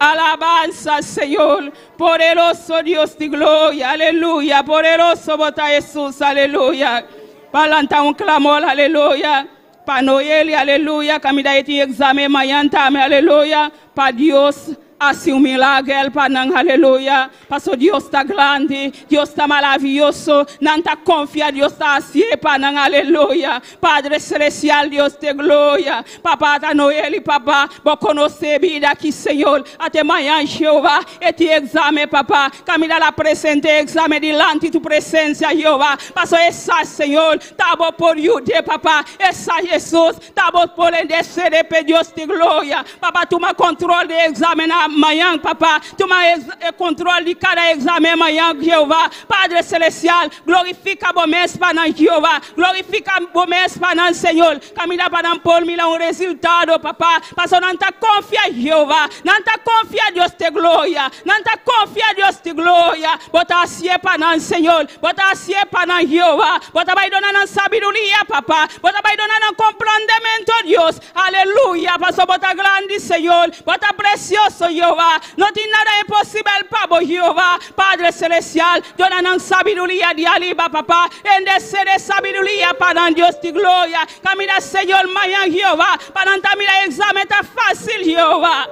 Alabansa, Señor. Poderoso Dios di gloria, aleluya. Poderoso bo ta Hesus, aleluya. Pa lanta un klamor, aleluya. Pa Noel, aleluya. Kaminda tin eksamen mañan tambe, aleluya. Pa Dios hasi un milager pa nan, aleluya. Paso Dios ta grandi, Dios ta maravioso. Nan ta konfia, Dios ta hasi pa nan, aleluya. Padre Selestial, Dios di gloria. Papa ta Noel, Papa, bo konosé bida aki, Señor. Te mañan, Jehová, e tin eksamen, Papa. Kaminda el a presentá eksamen dilanti tu presensia, Jehová. Paso esei, Señor, ta bo por yuda, Papa. Esei, Hesus, ta bo por intersedé pa Dios di gloria. Papa, tuma kontròl di eksamen mañan, Papa. Tuma kontròl di kada eksamen mañan, Jehová. Padre Selestial, glorifiká bo mes pa nan, Jehová. Glorifiká bo mes pa nan, Señor. Kaminda pa nan por mira un resultado, Papa. Paso nan ta konfia Jehová. Nan ta konfia Dios di gloria. Nan ta konfia Dios di gloria. Bo ta hasi pa nan, Señor. Bo ta hasi pa nan, Jehová. Bo ta bai duna nan sabiduria, Papa. Bo ta bai duna nan komprondementu, Dios. Aleluya. Paso bo ta grandi, Señor. Bo ta presioso, Jehová. No tin nada imposibel pa bo, Jehová. Padre Selestial, duna nan sabiduria di ariba, Papa. Bendisí sabiduria pa nan, Dios di gloria. Kaminda, Señor, mañan, Jehová. Pa nan mira eksamen ta fásil, Jehová.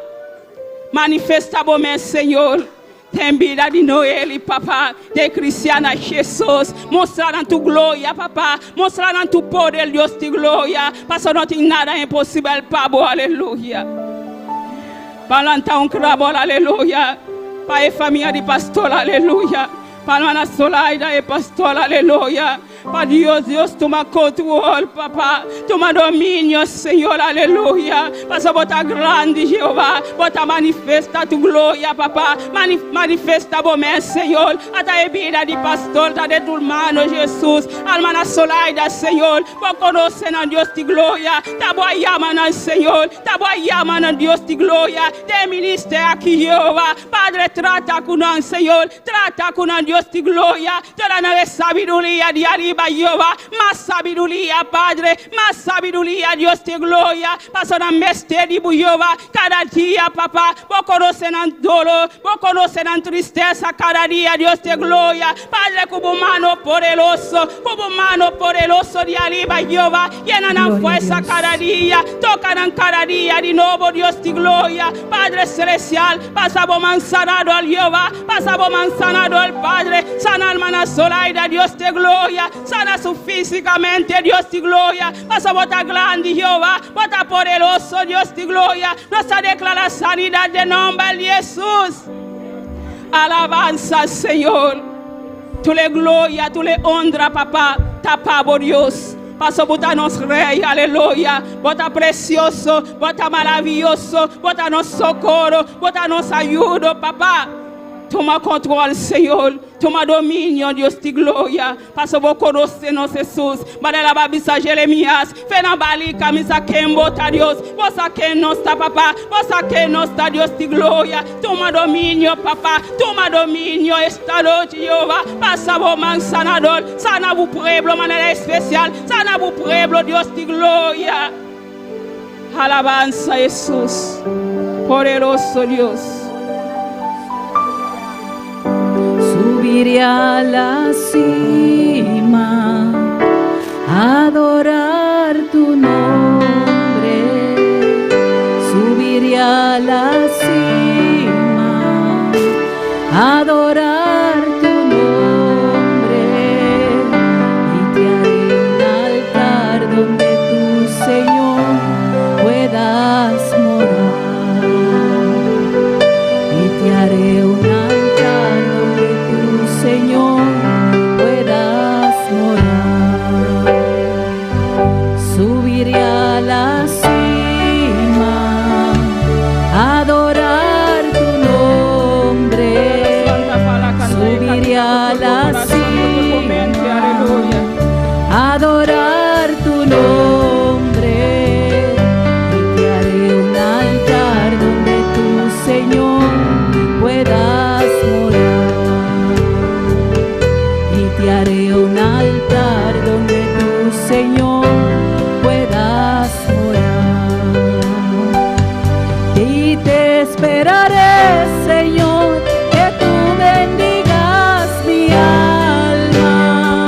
Manifestá bo mes, Señor. Den bida di Noel, Papa, di Cristiana Hesus. Mustra tu gloria, Papa. Mustra tu poder, Dios di gloria. Paso no tin nada imposibel pa bo, aleluya. Pa lanta un klamor, aleluya. Pa e famia di pastor, aleluya. Pa ruman Solaida e pastor, aleluya. Pa Dios, Dios tuma kontròl, Papa. Tuma dominio, Señor, aleluya. Paso bo ta grandi, Jehová. Bo ta manifestá tu gloria, Papa. Manifestá bo mes, Señor. Ata e bida di pastor, ta den tu man, Hesus. Ruman Solaida, Señor. Bo konosé nan Dios di gloria. Ta bo a yama nan, Señor. Ta bo a yama nan Dios di gloria. Den ministerio aki, Jehová. Padre, trata ku nan, Señor. Trata ku nan, Dios. Dios di gloria. Duna nan e sabiduria di ariba, Jehová. Mas sabiduria, Padre. Mas sabiduria, Dios di gloria. Paso nan mester di bo, Jehová. Kada dia, Papa. Bo konosé nan doló. Bo konosé nan tristesa kada dia, Dios di gloria. Padre, ku bo man poderoso, ku bo man poderoso di ariba, Jehová. Yena nan Gloria a forsa Dios. Kada dia. Toka nan kada dia di nobo, Dios di gloria. Padre Celestial, pasa bo man sanador, Jehová. Pasa bo man sanador, Padre. Sana hermana Zoraida, Dios di gloria. Sana su físikamente, Dios di gloria. Pasa bo ta grandi, Jehová. Bo ta poderoso, Dios di gloria. Nos ta deklará sanidat den nòmber di Hesus. Alabansa, Señor. Tur e gloria, tur e honra, Papa, ta pa bo, Dios. Paso bo ta nos Rei, aleluya. Bo ta presioso, bo ta maravioso, bo ta nos sokoro, bo ta nos ayudo, Papa. Tuma kontròl, Señor. Tuma dominio, Dios di gloria. Paso bo konosé nos, Hesus. Manera b'a bisa Jeremias, Fe na balika, mi sa ken bo ta, Dios. Bo sa ken nos ta, Papa. Bo sa ken nos ta, Dios di gloria. Tuma dominio, Papa. Tuma dominio esta nochi, Jehová. Pasa bo man sanador. Sana bo pueblo manera espesial. Sana bo pueblo, Dios di gloria. Alabansa, Hesus. Poderoso Dios. Subiré a la cima, a adorar tu nombre. Subiré a la cima, a adorar tu nombre. Y te haré un altar donde tú, Señor, puedas morar. Y te haré un altar donde tú, Señor, puedas morar. Subiré a la cima, a adorar tu nombre. Subiré a la cima, Aleluya. a adorar tu nombre. Y te haré un altar donde tú, Señor, puedas morar. Y te haré un altar donde tú, Señor, puedas morar. Y te esperaré, Señor, que tú bendigas mi alma.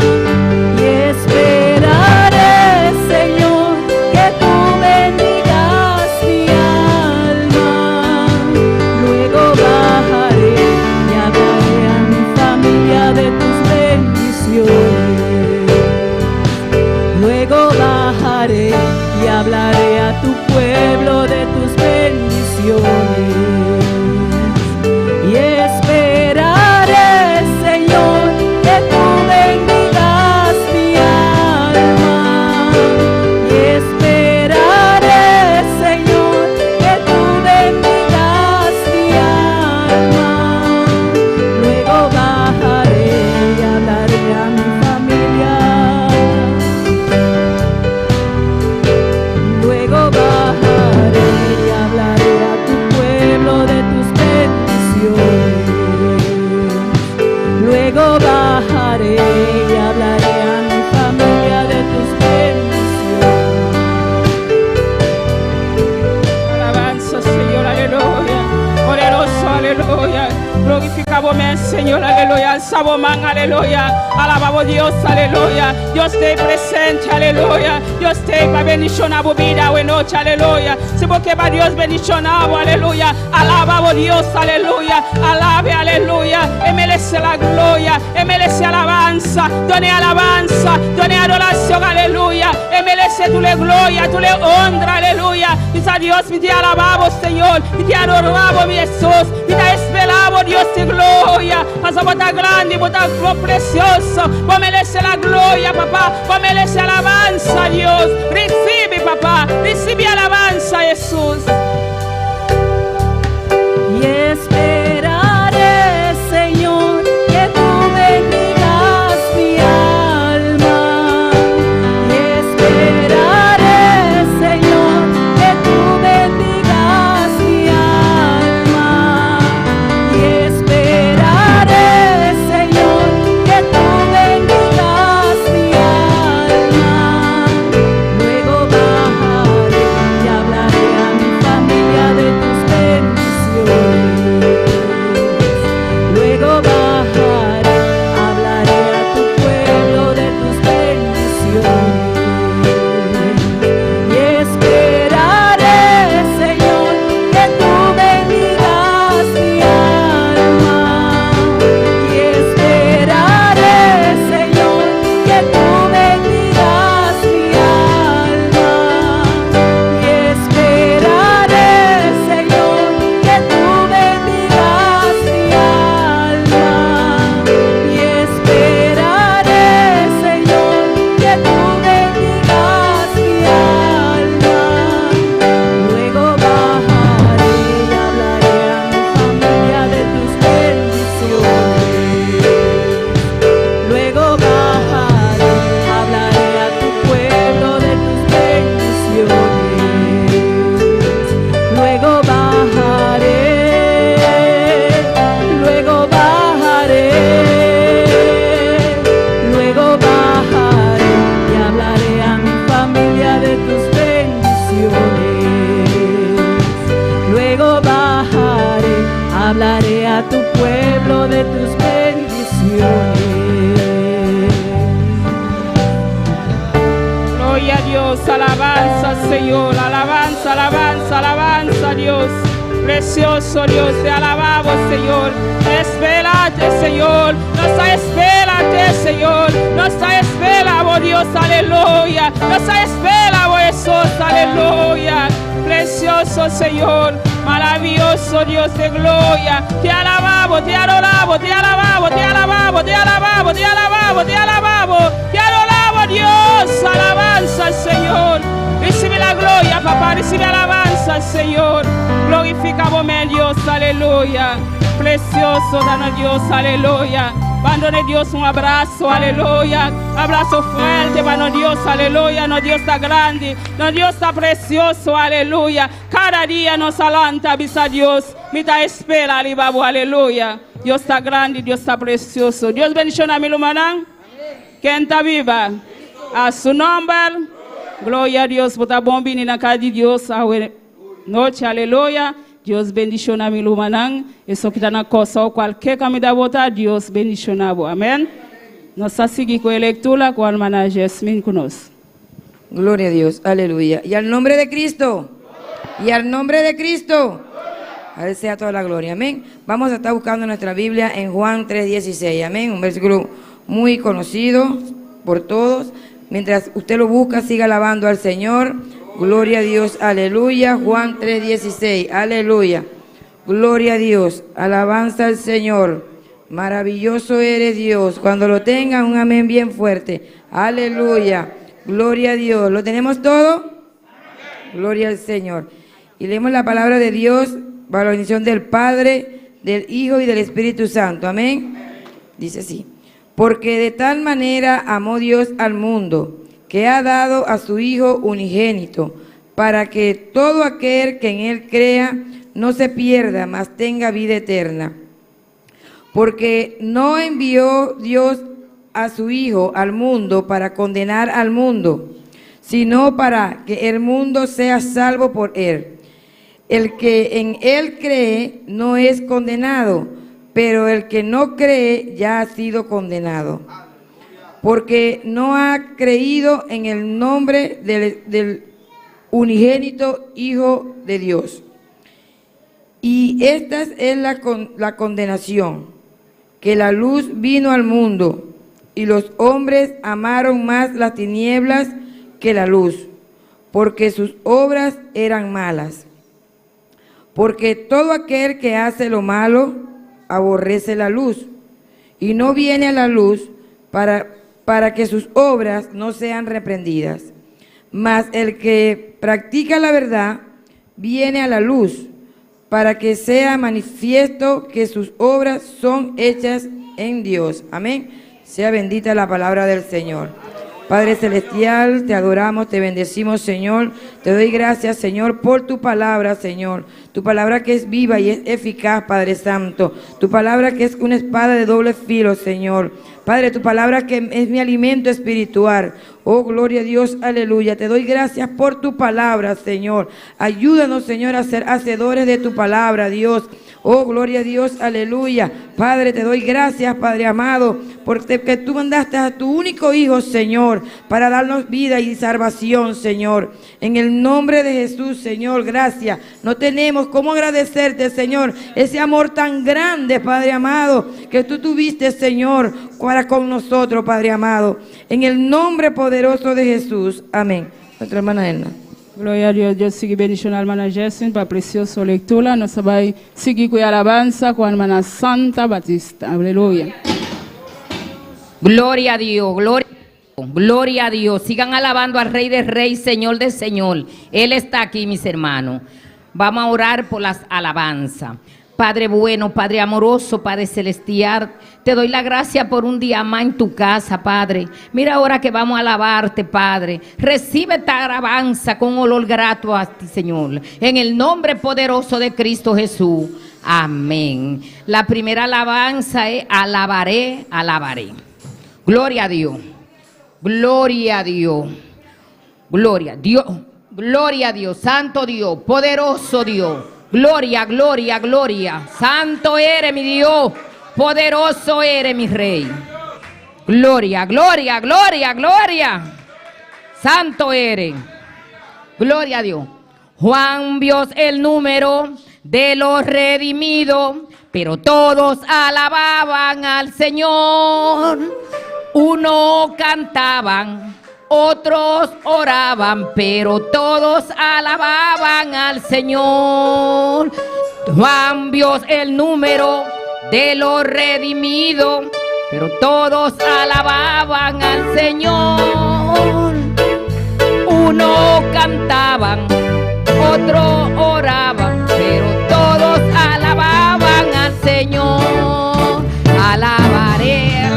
Y esperaré, Señor, que tú bendigas mi alma. Luego bajaré y hablaré a mi familia de tus bendiciones. Luego bajaré y hablaré a tu pueblo de tus bendiciones. Y esperaré, Señor, que tú bendigas mi alma. Y esperaré, Señor, que tú bendigas mi alma. Luego bajaré y hablaré a mi familia. Luego bajaré y hablaré a tu pueblo de tus bendiciones. Luego bajaré y hablaré a mi familia de tus bendiciones. Alabansa, Señor, aleluya. Poderoso, aleluya. Glorifiká bo mes, Señor, aleluya. Alsa bo man, aleluya. Alabá Dios, aleluya. Dios ta presente, aleluya. Dios ta pa bendishoná bo bida, awe nochi, aleluya. Si bo ke pa Dios bendishoná bo, aleluya. Alabá Dios, aleluya. Alab'é, aleluya. E meresé la gloria, e meresé alabansa. Dun'é alabansa, dun'é adorashon, aleluya. E meresé tur gloria, tur honra, aleluya. Bisa Dios, mi ta alabá, Señor. Mi ta adorá, mi Hesus. Mi ta esperá, Dios di gloria. Paso bo ta grandi, bo ta presioso. Bo meresé la gloria, Papa. Bo meresé alabansa, Dios. Risibí, Papa. Risibí alabansa, Hesus. Y esperaré, Señor, que tú bendigas mi alma. Y esperaré, Señor, que tú bendigas mi alma. Y esperaré, Señor, Hablaré a tu pueblo de tus bendiciones. Gloria a Dios, alabanza Señor, alabanza, alabanza, alabanza Dios. Precioso Dios, te alabamos Señor. Espérate Señor, nos espérate Señor, nos espera, oh Dios, aleluya. Nos espera, oh Jesús, aleluya. Precioso Señor, maravilloso Dios de gloria. Te alabamos, te adoramos, te alabamos, te alabamos, te alabamos, te alabamos, te alabamos, te adoramos Dios. Alabanza Señor. Recibe la gloria, papá, recibe alabanza, Señor. Glorificamos, Dios, aleluya. Precioso, danos Dios, aleluya. Mándale Dios un abrazo, aleluya. Abrazo fuerte para Dios, aleluya. No Dios está grande, no Dios está precioso, aleluya. Cada día nos alanta, avisa Dios. Mita espera, alibabo, aleluya. Dios está grande, Dios está precioso. Dios bendición a mi hermana. Quien está viva. A su nombre. Gloria a Dios. Bota bom na casa de Dios. Noche, aleluya. Dios bendiciona mi lumanan. Eso que está na cosa o cualquier camino bota, Dios bendiciona. Amén. Nos sigue con la lectura con la hermana Jasmine con nos. Gloria a Dios, aleluya. Y al nombre de Cristo. Y al nombre de Cristo. A él sea toda la gloria. Amén. Vamos a estar buscando nuestra Biblia en Juan 3:16. Amén. Un versículo muy conocido por todos. Mientras usted lo busca, siga alabando al Señor. Gloria a Dios, aleluya. Juan 3:16, aleluya. Gloria a Dios, alabanza al Señor. Maravilloso eres Dios. Cuando lo tengan, un amén bien fuerte. Aleluya. Gloria a Dios. ¿Lo tenemos todo? Gloria al Señor. Y leemos la palabra de Dios bajo la bendición del Padre, del Hijo y del Espíritu Santo. Amén. Dice así. Porque de tal manera amó Dios al mundo, que ha dado a su Hijo unigénito, para que todo aquel que en él crea no se pierda, mas tenga vida eterna. Porque no envió Dios a su Hijo al mundo para condenar al mundo, sino para que el mundo sea salvo por él. El que en él cree no es condenado, pero el que no cree ya ha sido condenado, porque no ha creído en el nombre del unigénito Hijo de Dios. Y esta es la condenación, que la luz vino al mundo, y los hombres amaron más las tinieblas que la luz, porque sus obras eran malas. Porque todo aquel que hace lo malo aborrece la luz, y no viene a la luz para que sus obras no sean reprendidas. Mas el que practica la verdad viene a la luz, para que sea manifiesto que sus obras son hechas en Dios. Amén. Sea bendita la palabra del Señor. Padre Celestial, te adoramos, te bendecimos, Señor. Te doy gracias, Señor, por tu palabra, Señor. Tu palabra que es viva y es eficaz, Padre Santo. Tu palabra que es una espada de doble filo, Señor. Padre, tu palabra que es mi alimento espiritual. Oh, gloria a Dios, aleluya. Te doy gracias por tu palabra, Señor. Ayúdanos, Señor, a ser hacedores de tu palabra, Dios. Oh, gloria a Dios, aleluya. Padre, te doy gracias, Padre amado, porque tú mandaste a tu único Hijo, Señor, para darnos vida y salvación, Señor. En el nombre de Jesús, Señor, gracias. No tenemos cómo agradecerte, Señor, ese amor tan grande, Padre amado, que tú tuviste, Señor, para con nosotros, Padre amado. En el nombre poderoso de Jesús. Amén. Nuestra hermana Elna. Gloria a Dios, Dios sigue bendiciendo a la hermana Jessin para preciosa lectura. Nos va a seguir con la alabanza con la hermana Santa Batista. Aleluya. Gloria a Dios, gloria, gloria a Dios. Sigan alabando al Rey de Reyes, Señor de Señor. Él está aquí, mis hermanos. Vamos a orar por las alabanzas. Padre bueno, Padre amoroso, Padre celestial, te doy la gracia por un día más en tu casa, Padre. Mira ahora que vamos a alabarte, Padre. Recibe esta alabanza con olor grato a ti, Señor. En el nombre poderoso de Cristo Jesús. Amén. La primera alabanza es alabaré, alabaré. Gloria a Dios. Gloria a Dios. Gloria a Dios. Gloria a Dios. Santo Dios. Poderoso Dios. Gloria, gloria, gloria. Santo eres mi Dios, poderoso eres mi Rey. Gloria, gloria, gloria, gloria. Santo eres. Gloria a Dios. Juan vio el número de los redimidos, pero todos alababan al Señor. Uno cantaban, otros oraban, pero todos alababan al Señor. Juan vio el número de los redimidos, pero todos alababan al Señor. Uno cantaban, otros oraban, pero todos alababan al Señor. Alabaré,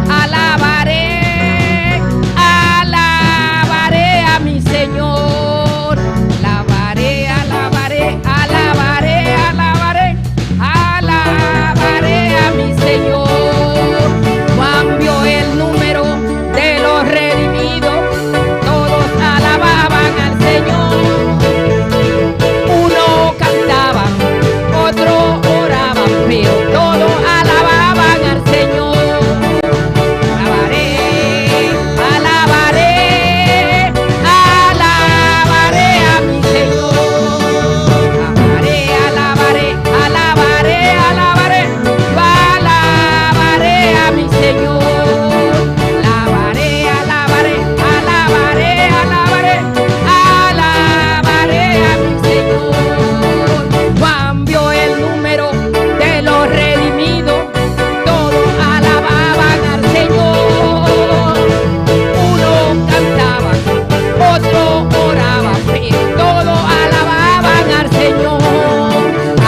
alabaré, alabaré a mi Señor. Alabaré, alabaré, alabaré, alabaré, alabaré a mi Señor. Juan vio el número de los redimidos, todos alababan al Señor. Uno cantaba, otro oraba, pero todos alababan al Señor. Alabaré, alabaré, alabaré a mi Señor. Alabaré, alabaré, alabaré, alabaré, yo alabaré a mi Señor. Alabaré, alabaré, alabaré, alabaré, alabaré a mi Señor. Juan vio el número de los redimidos, todos alababan al Señor. Uno cantaba, otro oraba, pero todos alababan al Señor.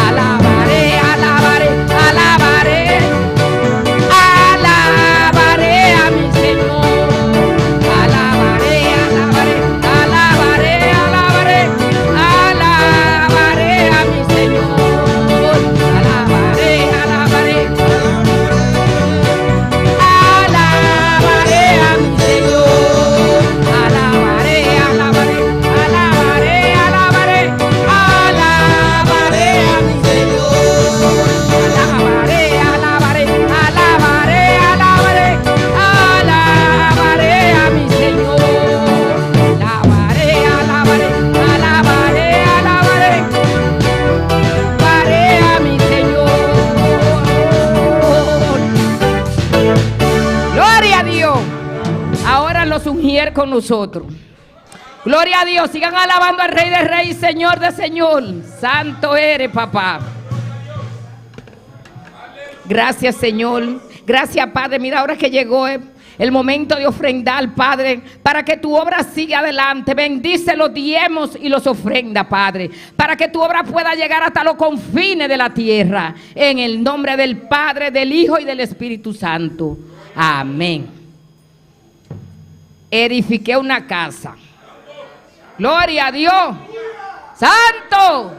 Alabaré, alabaré, alabaré, alabaré a mi Señor. Alabaré, alabaré, alabaré, alabaré, alabaré a mi Señor. Alabaré, alabaré, alabaré a mi Señor. Alabaré, alabaré, alabaré, alabaré, alabaré a mi Señor. Alabaré, alabaré, alabaré, alabaré, alabaré a mi Señor. Alabaré, alabaré, alabaré, alabaré, alabaré a mi Señor. Gloria a Dios. Ahora los ungier con nosotros. Gloria a Dios. Sigan alabando al Rey de Reyes, Señor de Señor. Santo eres, papá. Gracias, Señor. Gracias, Padre. Mira, ahora que llegó el momento de ofrendar, Padre, para que tu obra siga adelante. Bendice los diezmos y los ofrendas, Padre, para que tu obra pueda llegar hasta los confines de la tierra. En el nombre del Padre, del Hijo y del Espíritu Santo. Amén. Edifiqué una casa. Gloria a Dios. Santo.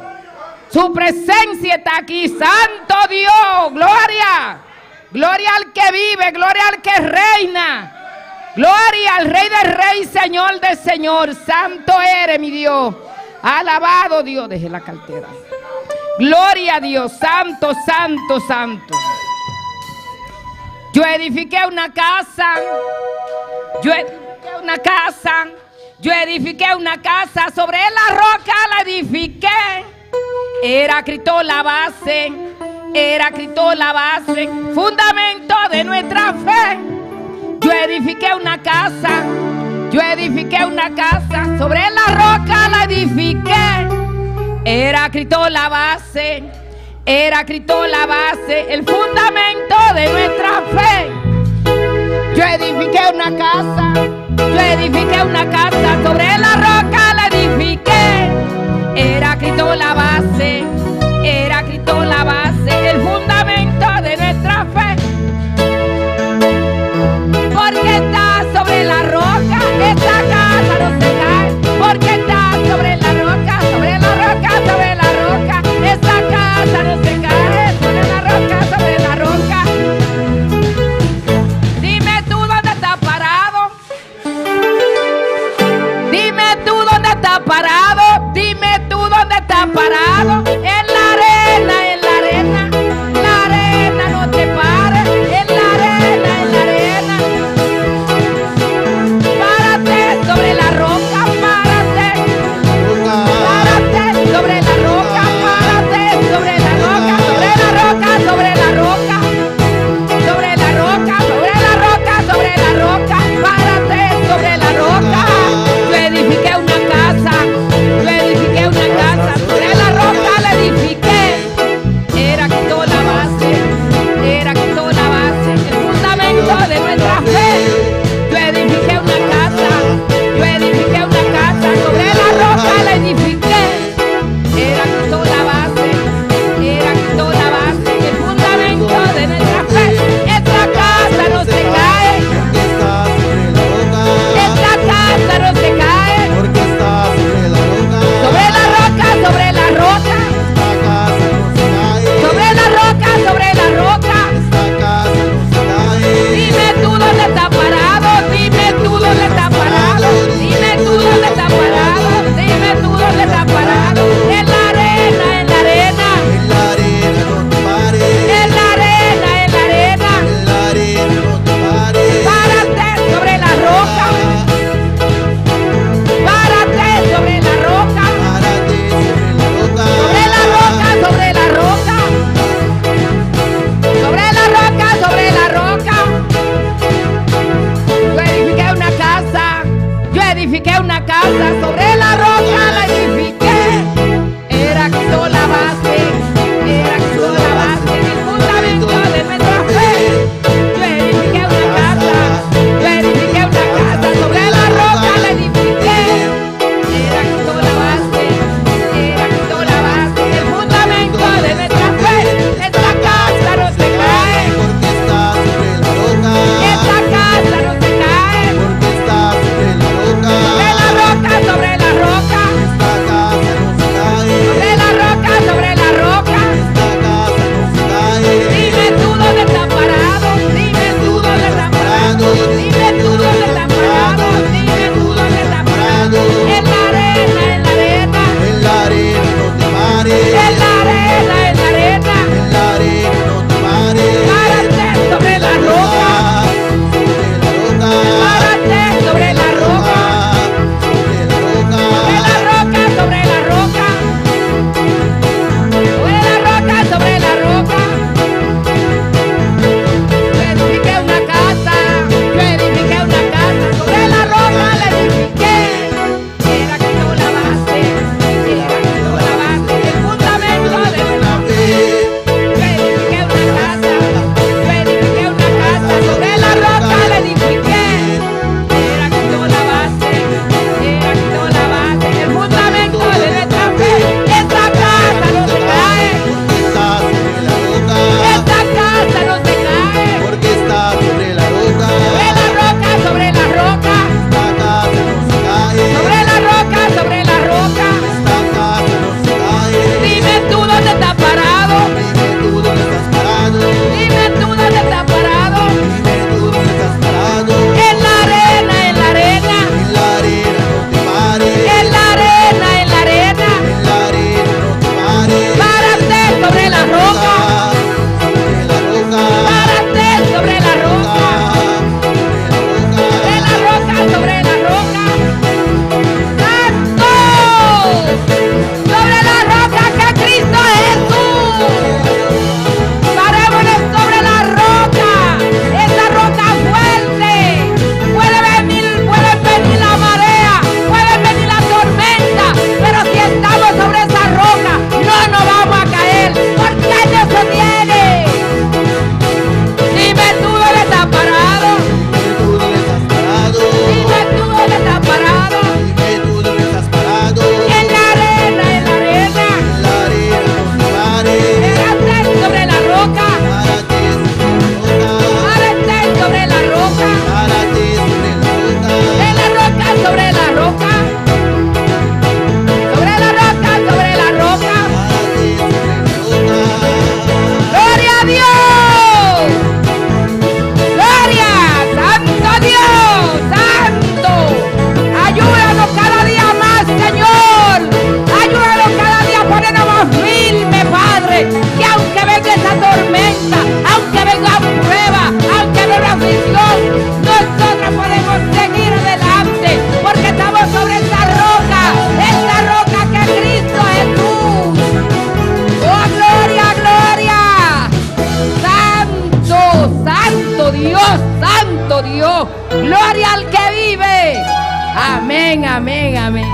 Su presencia está aquí. Santo Dios. Gloria. Gloria al que vive. Gloria al que reina. Gloria al Rey de Reyes, Señor de Señor. Santo eres, mi Dios. Alabado Dios. Dejé la cartera. Gloria a Dios. Santo, santo, santo. Yo edifiqué una casa. Yo edifiqué una casa. Yo edifiqué una casa. Sobre la roca la edifiqué. Era Cristo la base. Era Cristo la base. Fundamento de nuestra fe. Yo edifiqué una casa. Yo edifiqué una casa. Sobre la roca la edifiqué. Era Cristo la base. Era Cristo la base. El fundamento de nuestra fe. Yo edifiqué una casa. Yo edifiqué una casa. Sobre la roca la edifiqué. Era Cristo la base. Era Cristo la base. El fundamento de nuestra fe. Porque está sobre la roca. Esta casa no se cae. Porque está sobre la roca. Sobre la roca, sobre la roca. Esta casa no se cae. Sobre la roca, sobre la roca. Dime tú dónde estás parado. Dime tú dónde estás parado. Dime tú dónde estás parado. En Cristo. Gloria al que vive. Amén, amén, amén.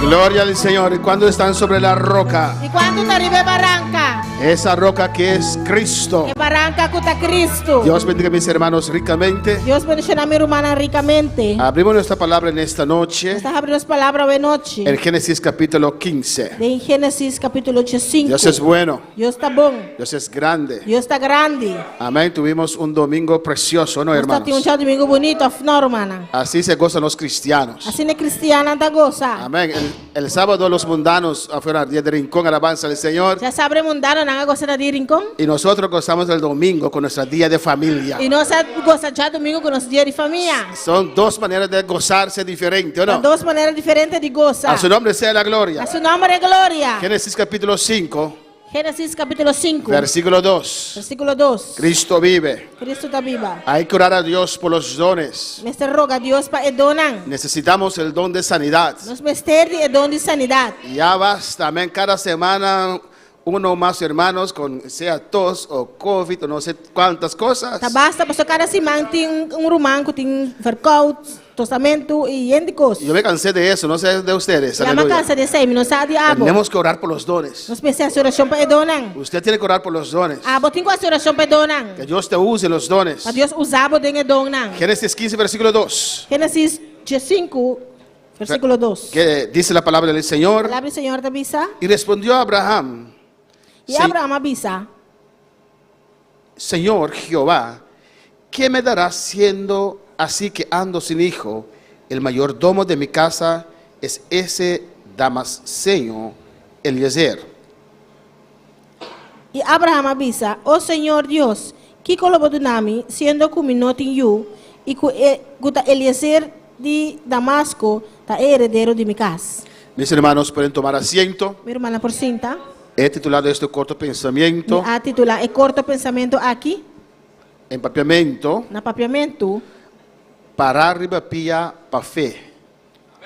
Gloria al Señor. ¿Y cuando están sobre la roca? I kuantu ta riba e baranka? Esa roca que es Cristo. E baranka ku ta Kristu. Dios bendiga a mis hermanos ricamente. Dios bendishoná mi rumannan rikamente. Abrimos nuestra palabra en esta noche. Nos ta habri nos palabra awe nochi. En Génesis capítulo 15. Den Génesis kapítulo 15. Dios es bueno. Dios ta bon. Dios es grande. Dios ta grandi. Amén. Tuvimos un domingo precioso, ¿no, Nos tabatin un hermanos? djadumingu bunita, òf no, rumannan? Así se gozan los cristianos. Asina e kristiannan ta gosa. Amén. El, el sábado los mundanos afuera al día de Rincón, alabanza al Señor. Djasabra e mundanonan a gosa na dia Rincon. Y nosotros gozamos el domingo con nuestro día de familia. I nos a gosa djadumingu ku nos dia di famia. Son dos maneras de gozarse diferente, ¿o Ta no? dos manera diferente di gosa. A su nombre sea la gloria. A su nòmber e gloria. Génesis capítulo 5, Génesis kapítulo 5, versículo 2. versíkulo 2. Cristo vive. Kristu ta biba. Hay que orar a Dios por los dones. Mester roga Dios pa e donnan. Necesitamos el don de sanidad. Nos mester di e don di sanidat. Ya basta, amén. Cada semana uno o más hermanos con sea tos o COVID o no sé cuántas cosas. Ta basta paso kada siman tin un ruman ku tin verkoud, tosamentu i yen di kos. Yo me cansé de eso, no sé de ustedes. Ya m'a Aleluya. kansa di esei, mi no sa di abo. Tenemos que orar por los dones. Nos mester hasi orashon pa e donnan. Usted tiene que orar por los dones. Abo tin ku hasi orashon pa e donnan. Que Dios te use los dones. Pa Dios usa bo den e donnan. Génesis 15, versículo 2. Génesis 15, versíkulo 2. Que dice la palabra del Señor. Palabra di Señor ta bisa. Y respondió Abraham, I Se- Abraham a bisa. Señor Jehová, ¿qué me darás siendo así que ando sin hijo? El mayordomo de mi casa es ese damasceño Eliezer. I Abraham a bisa, O Señor Dios, kiko lo bo duna mi, siendo ku mi no tin yu, i ku e, ku ta Eliezer di Damasko ta e heredero di mi kas? Mis hermanos pueden tomar asiento. Mi rumannan por sinta. He titulado este corto pensamiento Mi a titulá e korto pensamentu aki en papiamento, na papiamentu Pará riba pia pa fe.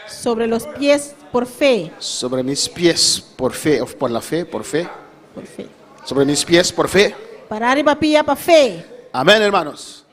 Sobre los pies por fe. Sobre mis pies por fe, of por la fe, por fe. Por fe. Sobre mis pies por fe. Pará riba pia pa fe. Amén, hermanos.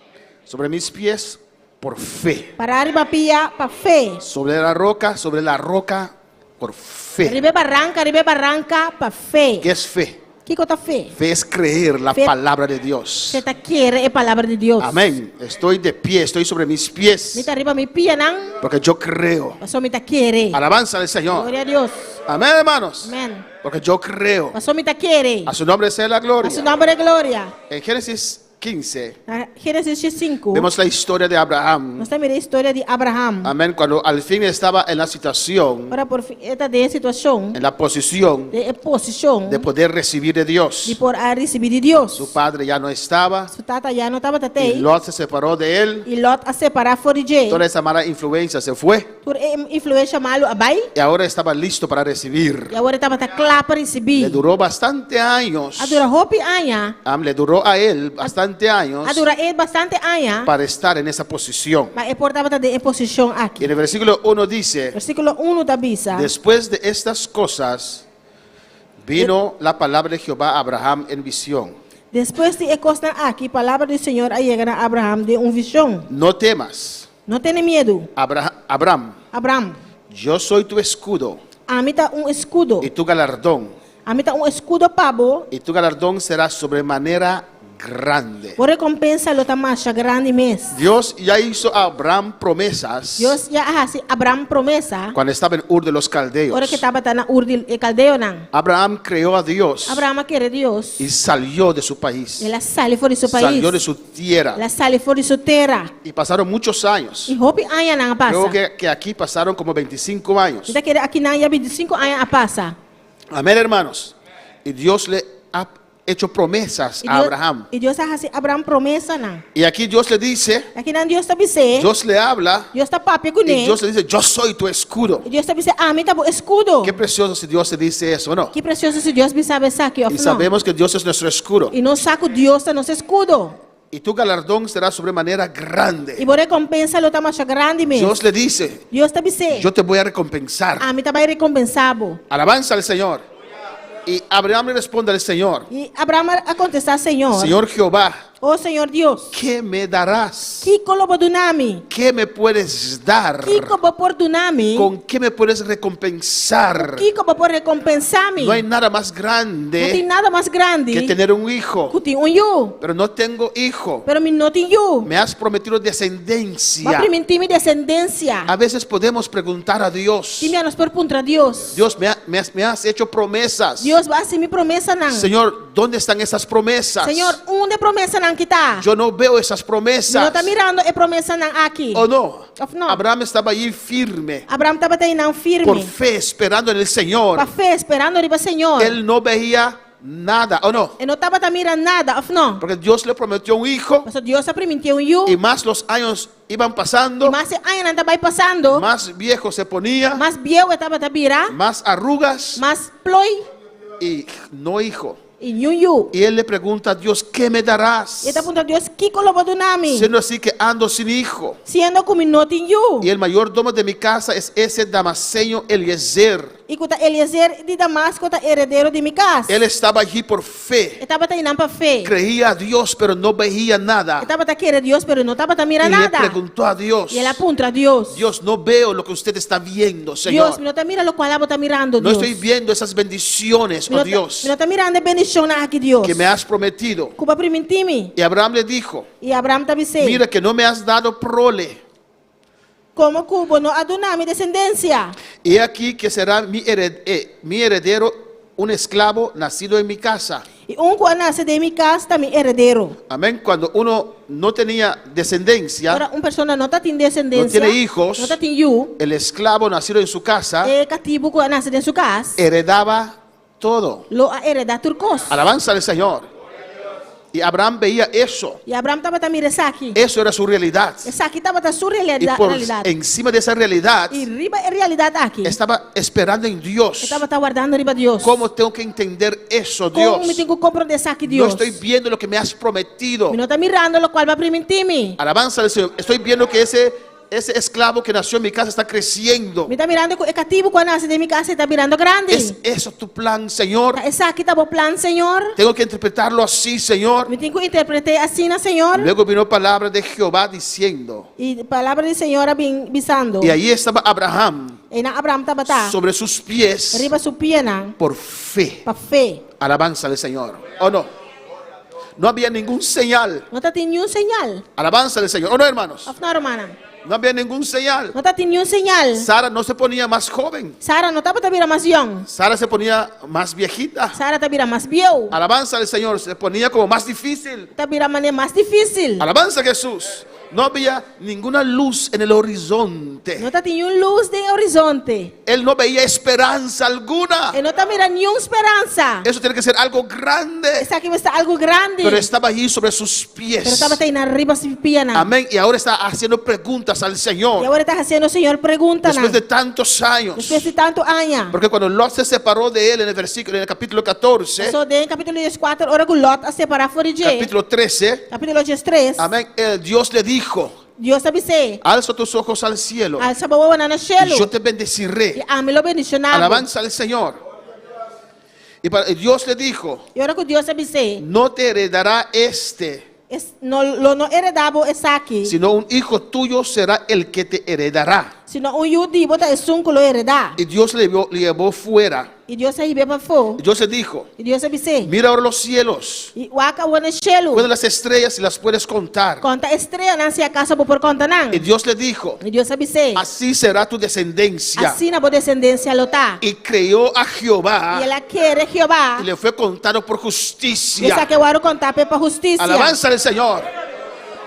Sobre mis pies por fe. Pará riba pia pa fe. Sobre la roca, sobre la roca por fe. Riba e baranka, riba e baranka pa fe. ¿Qué es fe? Kiko ta fe? Fe es creer la Fe- palabra de Dios. Fe ta kere e palabra di Dios. Amén. Estoy de pie, estoy sobre mis pies. Mi ta riba mi pianan, Porque yo creo. paso mi ta kere. Alabanza al Señor. Gloria a Dios. Amén, hermanos. Amén. Porque yo creo. Paso mi ta kere. A su nombre sea la gloria. A su nomber e gloria. En Génesis 15 Na Génesis 5, vemos la historia de Abraham. nos ta mira e historia di Abraham. Amén. Cuando al fin estaba en la situación, Ora por fin e ta den e situashon, en la posición den e posishon de poder recibir de Dios. di por a risibí di Dios. Su padre ya no estaba. Su tata ya no tabata Y tei. Lot se separó de él. I Lot a separá for di dje. Toda esa mala influencia se fue. Tur e influensha malu a bai. Y ahora estaba listo para recibir. I awor e tabata kla pa risibí. Le duró bastante años. A dura hopi aña. Am, le duró a él bastante años A dura e bastante aña para estar en esa posición. pa e por tabata den e posishon Y aki. en el versículo 1 dice, Versíkulo unu ta bisa. Después de estas cosas, vino la palabra de Jehová a Abraham en visión. Despues di e kosnan aki, palabra di Señor a yega na Abraham den un vishon. No temas, No tene miedu, Abra- Abraham, Abraham. yo soy tu escudo Ami ta un eskudo. y tu galardón. Ami ta un eskudo pa bo. Y tu galardón será sobremanera grande. Bo rekompensa lo ta masha grandi mes. Dios ya hizo a Abraham promesas Dios ya a hasi Abraham promesa cuando estaba en Ur de los Caldeos. ora ku e tabata na Ur di e Kaldeonan. Abraham creyó a Dios Abraham a kere Dios. y salió de su país. El a sali for di su pais. Salió de su tierra. El a sali for di su tera. Y pasaron muchos años. I hopi añanan a pasa. Creo que, que aquí pasaron como 25 años. Mi ta kere akinan ya 25 aña a pasa. Amén, hermanos. Y Dios le ha hecho promesas I a Dios, Abraham. I Dios a hasi Abraham promesanan. Y aquí Dios le dice, Akinan Dios ta bis'é. Dios le habla Dios ta papia kuné. y Dios le dice, yo soy tu escudo. I Dios ta bis'é, ami ta bo eskudo. Qué precioso si Dios te dice eso, ¿no? Ki presioso si Dios bisa bo esaki òf Y no. sabemos que Dios es nuestro escudo. I nos sa ku Dios ta nos eskudo. Y tu galardón será sobremanera grande. I bo rekompensa lo ta masha grandi mes. Dios le dice, Dios ta bis'é, yo te voy a recompensar. Ami ta bai rekompensá bo. Alabanza al Señor. Y Abraham le responde al Señor, I Abraham a kontestá Señor, Señor Jehová, Oh Señor Dios, ¿qué me darás? kiko lo bo duna mi? ¿Qué me puedes dar? Kiko bo por duna mi? ¿Con qué me puedes recompensar? Kiko bo por rekompensá mi? No hay nada más No tin grande nada mas grandi que tener un hijo. ku tin un yu. Pero no tengo hijo. Pero mi no tin yu. Me has prometido Bo a descendencia. primintí mi desendensia. A veces podemos preguntar a Dios. Tin bia nos por puntra Dios. Dios, me has hecho promesas. Dios, bo a hasi mi promesanan. Señor, ¿dónde están esas promesas? Señor, unda e promesanan aki ta? Yo no veo esas Mi no promesas. ta mirando e promesanan aki. ¿O no? Òf no? Abraham estaba allí firme, Abraham tabata einan firme. por fe, esperando en el Señor. Pa fe, esperando riba Señor. Él no veía nada, ¿o no? E no tabata mira nada, òf no? Porque Dios le prometió un hijo Pasobra Dios a primintié un yu. y más los años iban pasando, I mas e añanan tabata bai pasando, más viejo se ponía, mas bieu e tabata bira, más arrugas mas ploi y no hijo. i niun yu. Y él le pregunta a Dios, ¿qué me darás? I e ta puntra Dios, kiko lo bo duna mi? Siendo así que ando sin hijo. Siendo ku mi no tin yu. Y el mayordomo de mi casa es ese damaseño Eliezer. I ku ta Eliezer di Damasko ta heredero di mi kas. Él estaba allí por fe. E tabata einan pa fe. Creía a Dios, pero no veía nada. E tabata kere Dios, pero e no tabata mira Y le nada. preguntó a Dios. I el a puntra Dios. Dios, no veo lo que usted está viendo, Señor. Dios, mi no ta mira lokual abo ta mirando, No Dios. estoy viendo esas bendiciones, Mi oh no ta, Dios, mi no ta mirando e bendishonnan aki, Dios. que me has prometido. Ku bo a primintí mi. Y Abraham le dijo, I Abraham ta bis'é. mira que no me has dado prole. Komo ku bo no a duna mi desendensia. He aquí que será mi heredero un esclavo nacido en mi casa. I un ku a nase den mi kas ta mi heredero. Amén. Cuando uno no tenía descendencia, Ora un persona no tatin desendensia, no tiene hijos, no tatin yu, el esclavo nacido en su casa e katibu ku a nase den su kas, heredaba todo. lo a heredá tur kos. Alabanza al Señor. Y Abraham veía eso. I Abraham tabata mira esaki. Eso era su realidad. Esaki tabata su Y realidat. por realidat. encima de esa realidad I riba e realidat aki. estaba esperando en Dios. E tabata wardando riba Dios. ¿Cómo tengo que entender eso, Kon mi Dios? tin ku komprondé esaki, No Dios? estoy viendo lo que me has prometido. Mi no ta mirando lokual bo a primintí mi. Alabanza al Señor. Estoy viendo que ese esclavo que nació en mi casa está creciendo. Mi ta mirando ku e katibu ku a nase den mi kas ta birando grandi. ¿Es eso tu plan, Señor? Ta esaki ta bo plan, Señor? Tengo que interpretarlo así, Señor. Mi tin ku interpret'é asina, Señor. Luego vino palabra de Jehová diciendo. I palabra di Señor a bin bisando. Y ahí estaba Abraham Einan Abraham tabata. sobre sus pies Riba su pianan. por fe. Pa fe. Alabanza al Señor. ¿O no? No había ningún señal. No tatin niun señal. Alabanza al Señor. ¿O no, hermanos? Òf no, rumannan? No había ningún señal. No tatin niun señal. Sara no se ponía más joven. Sara no tabata bira mas yòn. Sara se ponía más viejita. Sara ta bira mas bieu. Alabanza al Señor. Se ponía como más difícil. Ta bira manera mas difísil. Alabanza a Jesús. No había ninguna luz en el horizonte. No tatin niun lus den horizonte. Él no veía esperanza alguna. E no ta mira niun speransa. Eso tiene que ser algo grande. Esaki mester ta algu grandi. Pero estaba allí sobre sus pies. Pero e tabata einan riba su pianan. Amén. Y ahora está haciendo preguntas al Señor. I awor e ta hasiendo Señor pregunta. Después de tantos años. Despues di tantu aña. Porque cuando Lot se separó de él en el versículo, en el capítulo 14, So den kapítulo 14, ora ku Lot a separá for di dje. capítulo 13, Kapítulo 13. amén, Dios le dijo, Dios a bis'é. Alza tus ojos al cielo Alsa bo wowonan na y shelu. yo te bendeciré. I ami lo bendishoná bo. Alabanza al Señor. Y Dios le dijo, I ora ku Dios a bis'é. no te heredará este, Es, no, lo no heredá bo esaki. sino un hijo tuyo será el que te heredará. Sino un yu di bo ta esun ku lo heredá. Y Dios le llevó fuera. I Dios a hib'é pafó. Y Dios le dijo, I Dios a bis'é. mira ahora los cielos, I wak awor na shelu. cuenta las estrellas y las puedes contar. Konta e streanan si akaso bo por konta nan. Y Dios le dijo, I Dios a bis'é. así será tu descendencia. Asina bo desendensia lo ta. Y creyó a Jehová I el a kere Jehová. y le fue contado por justicia. I esaki a wòrdu kontá p'e pa hustisia. Alabanza al Señor.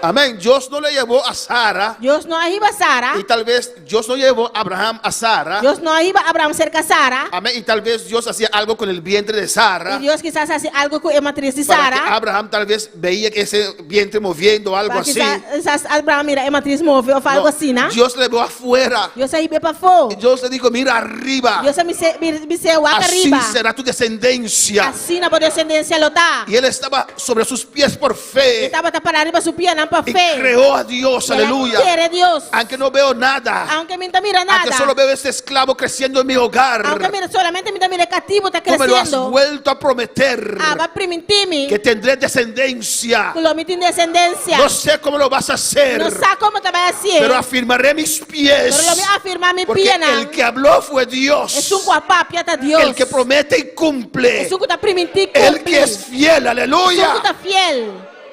Amén. Dios no le llevó a Sara. Dios no a hiba Sara. Y tal vez Dios no llevó a Abraham a Sara. Dios no a hiba Abraham serka Sara. Amén. Y tal vez Dios hacía algo con el vientre de Sara. I Dios kisas a hasi algu ku e matris di Para que Sara. Abraham tal vez veía que ese vientre moviendo algo Pa así. kisas Abraham mira e matris move òf algu No, asina, no? Dios le llevó afuera. Dios a hib'é pafó. Y Dios le dijo, mira arriba. Dios a bis'é wak Así ariba. será tu descendencia. Asina bo desendensia lo ta. Y él estaba sobre sus pies por fe. E tabata pará riba su pianan pa Y fe. creó a Dios, I el a aleluya. kere Dios. Aunque no veo nada. Aunke mi n' ta mira Aunque nada. solo veo este esclavo creciendo en mi hogar. Aunke mira, solamente mi ta mira e katibu ta Tú me lo has kresiendo. vuelto a prometer. Abo a primintí mi. Que tendré descendencia. Ku lo mi tin desendensia. No sé cómo lo vas a hacer. No sa kon bo ta bai hasié. Pero afirmaré mis pies. Pero lo mi afirmá mi Porque pianan. el que habló fue Dios. Esun ku a papia ta Dios. El que promete y cumple. Esun ku ta primintí El kumpli. que es fiel, aleluya. Esun ku ta fiel.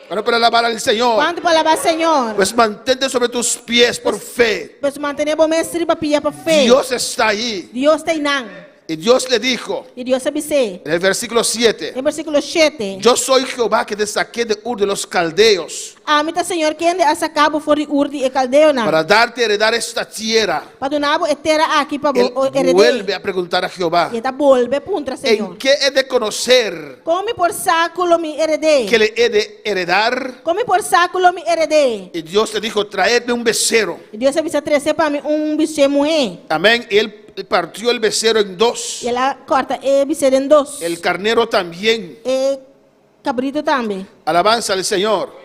Bueno, para alabar al Señor. Kuantu por alabá Señor? Pues mantente sobre tus pies por fe. Pues mantené bo mes riba pia pa fe. Dios está ahí. Dios ta einan. Y Dios le dijo I Dios a bis'é. en el versículo 7, Den versíkulo 7. yo soy Jehová que te saqué de Ur de los caldeos Ami ta Señor kende a saka bo for di Ur di e kaldeonan. para darte a heredar esta tierra. Pa duna bo e tera aki pa Él bo hered'é. vuelve a preguntar a Jehová, I e ta bolbe puntra Señor. ¿en qué he de conocer Kon mi por sa ku lo mi hered'é? que le he de heredar? Kon mi por sa ku lo mi hered'é? Y Dios le dijo, traedme un becerro. I Dios a bisa trese pa mi un bisé muhé. Amén. Y él partió el becerro en dos. I el a kòrta e bisé den dos. El carnero también. E kabritu tambe. Alabanza al Señor.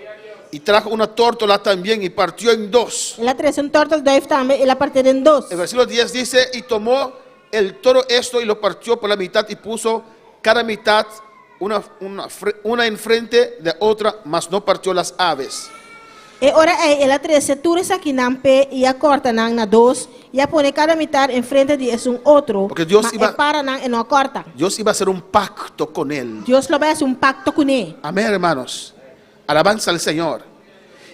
Y trajo una tórtola también y partió en dos. El a trese un tortelduif tambe, el a partié den dos. El versículo 10 dice, y tomó el toro esto y lo partió por la mitad y puso cada mitad una, una, una enfrente de otra, mas no partió las aves. E ora ei el a trese tur esakinan p'e i a kòrta nan na dos, i a pone kada mitar enfrente di esun otro, Porque Dios ma iba- e paranan e no a kòrta. Dios iba a hacer un pacto con él. Dios lo bai hasi un pakto kuné. Amén, hermanos. Alabanza al Señor.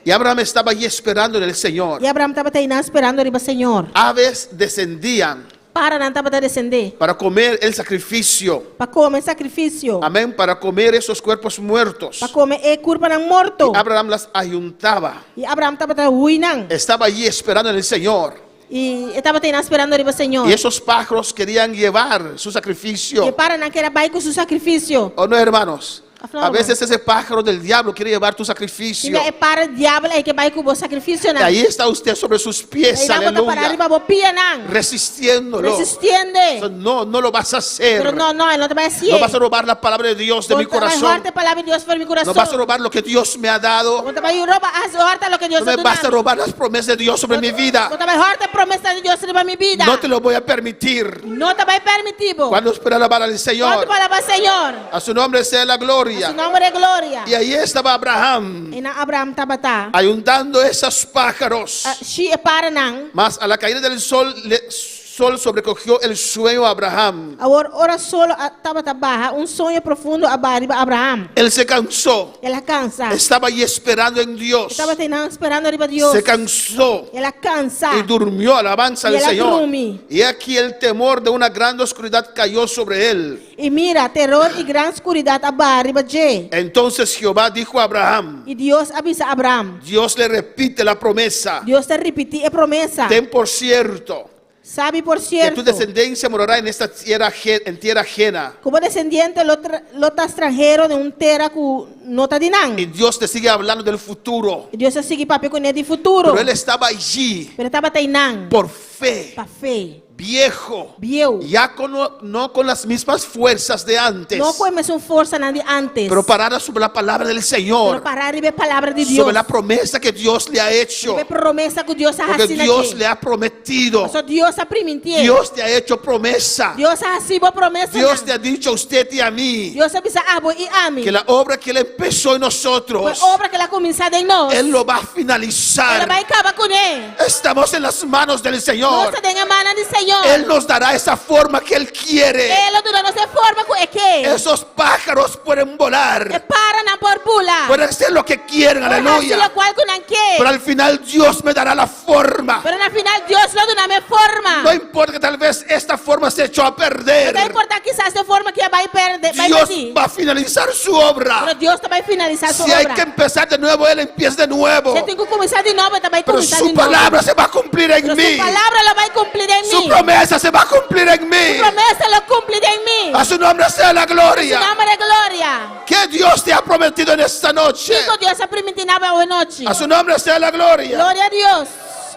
Y Abraham estaba allí esperando en el Señor. I Abraham tabata einan sperando riba Señor. Aves descendían Paranan tabata desendé para comer el sacrificio. pa kome e sakrifisio, Amén, para comer esos cuerpos muertos. pa kome e kurpanan morto. Y Abraham las ayuntaba. I Abraham tabata hui nan. Estaba allí esperando en el Señor. I e tabata einan sperando riba Señor. Y esos pájaros querían llevar su sacrificio. I e paranan ker a bai ku su sakrifisio. ¿O no, hermanos? Aflama. A veces ese pájaro del diablo quiere llevar tu sacrificio. Tin bia e para diabel ei ke bai ku bo sakrifisio Y ahí está usted sobre sus pies, Einan bo ta pará aleluya, riba bo pianan. resistiéndolo. Resistiendo. No, no lo vas a hacer. Pero no, no, e no ta bai hasié. No vas a robar la palabra de Dios de mi Bo no ta bai corazón. hòrta e palabra di Dios for di mi No vas a robar lo que Dios me ha dado. Bo no ta bai roba, hòrta loke Dios No a me vas a duna mi. robar las promesas de Dios sobre mi vida. Bo no ta bai hòrta e promesa di Dios riba mi bida. No te lo voy a permitir. No ta bai permití bo. Cuando espera alabar al Señor. Kuantu por alabá Señor? A su nombre sea la gloria. A su nòmber e gloria. Y ahí estaba Abraham Einan Abraham tabata. ayuntando esos pájaros. Shi e paranan. Mas a la caída del sol, le, sol sobrecogió el sueño a Abraham. Awor ora solo a tabata baha, un soño profundo a baha riba Abraham. Él se cansó. El a kansa. Estaba allí esperando en Dios. E tabata einan sperando riba Dios. Se cansó. El a kansa. Y durmió, alabanza I al el a Señor. drumi. Y aquí el temor de una gran oscuridad cayó sobre él. I mira, teror i gran skuridat a baha riba dje. Entonces Jehová dijo a Abraham. I Dios a bisa Abraham. Dios le repite la promesa. Dios ta ripití e promesa. Ten por cierto. Sabi por Que tu cierto. descendencia morará en esta tierra, en tierra ajena. Ku bo desendiente lo, lo ta stranhero den un tera ku no ta di nan. Y Dios te sigue hablando del futuro. I Dios a sigui papia kuné di futuro. Pero él estaba allí Pero e tabata einan. por fe. Pa fe. Viejo. Bieu. Ya con, no con las mismas fuerzas de antes. No ku e mesun forsanan di antes. Pero parada sobre la palabra del Señor. Pero pará riba e palabra di Dios. Sobre la promesa que Dios le ha hecho. Riba e promesa ku Dios a Porque hasi na Dios dje. le ha prometido. Pasobra Dios a primintié. Dios te ha hecho promesa. Dios a hasi bo promesa. Dios te ha dicho a usted y a mí. Dios a bisa abo i ami. Que la obra que Él empezó en nosotros. Ku e obra ku El a kuminsá den nos. Él lo va a finalizar. E lo bai kaba kuné. Estamos en las manos del Señor. Nos ta den e mannan di Señor. Él nos dará esa forma que Él quiere. E lo duna nos e forma ku E ke. Esos pájaros pueden volar. E paranan por bula. Pueden hacer lo que quieren, Por aleluya. hasi lokual ku nan ke. Pero al final Dios me dará la forma. Pero na final Dios lo duna mi e forma. No importa que tal vez esta forma se echó a perder. No ta importá kisas e forma aki a bai pèrdè, bai Dios pèrdè. va a finalizar su obra. Pero Dios ta bai finalisá su Si hay obra. que empezar de nuevo, Él empieza de nuevo. Si tin ku kuminsá di nobo, E ta bai Pero kuminsá su di nobo. palabra se va a cumplir en Pero mí. su palabra lo bai kumpli den Su mi. promesa se va a cumplir en mí. Su promesa lo kumpli den mi. A su nombre sea la gloria. Su nòmber e gloria. ¿Qué Dios te ha prometido en esta noche? Kiko Dios a primintí na bo awe nochi? A su nombre sea la gloria. Gloria a Dios.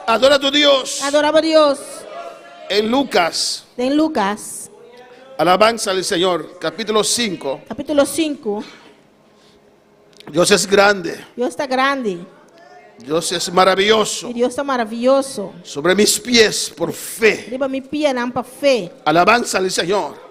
Adora a tu Dios. Adorá bo Dios. En Lucas. Den Lucas. Alabanza al Señor. Capítulo 5. Capítulo 5. Dios es grande. Dios ta grandi. Dios es maravilloso. Mi Dios ta maravioso. Sobre mis pies por fe. Riba mi pianan pa fe. Alabanza al Señor.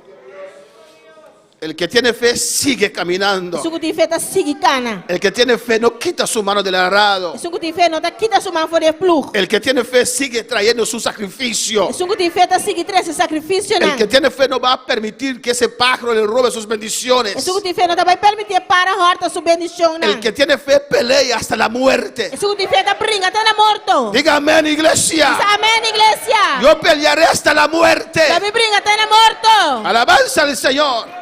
El que tiene fe sigue caminando. Esun ku tin fe ta sigui kana. El que tiene fe no quita su mano del arado. Esun ku tin fe no ta kita su man for di e plug. El que tiene fe sigue trayendo su sacrificio. Esun ku tin fe ta sigui trese sacrificionan. El que tiene fe no va a permitir que ese pájaro le robe sus bendiciones. Esun ku tin fe no ta bai permití e para hòrta su bendishonnan. El que tiene fe pelea hasta la muerte. Esun ku tin fe ta bringa te na morto. Diga amén, iglesia. Bisa amèn, iglesia. Yo pelearé hasta la muerte. Lo mi bringa te na morto. Alabanza al Señor.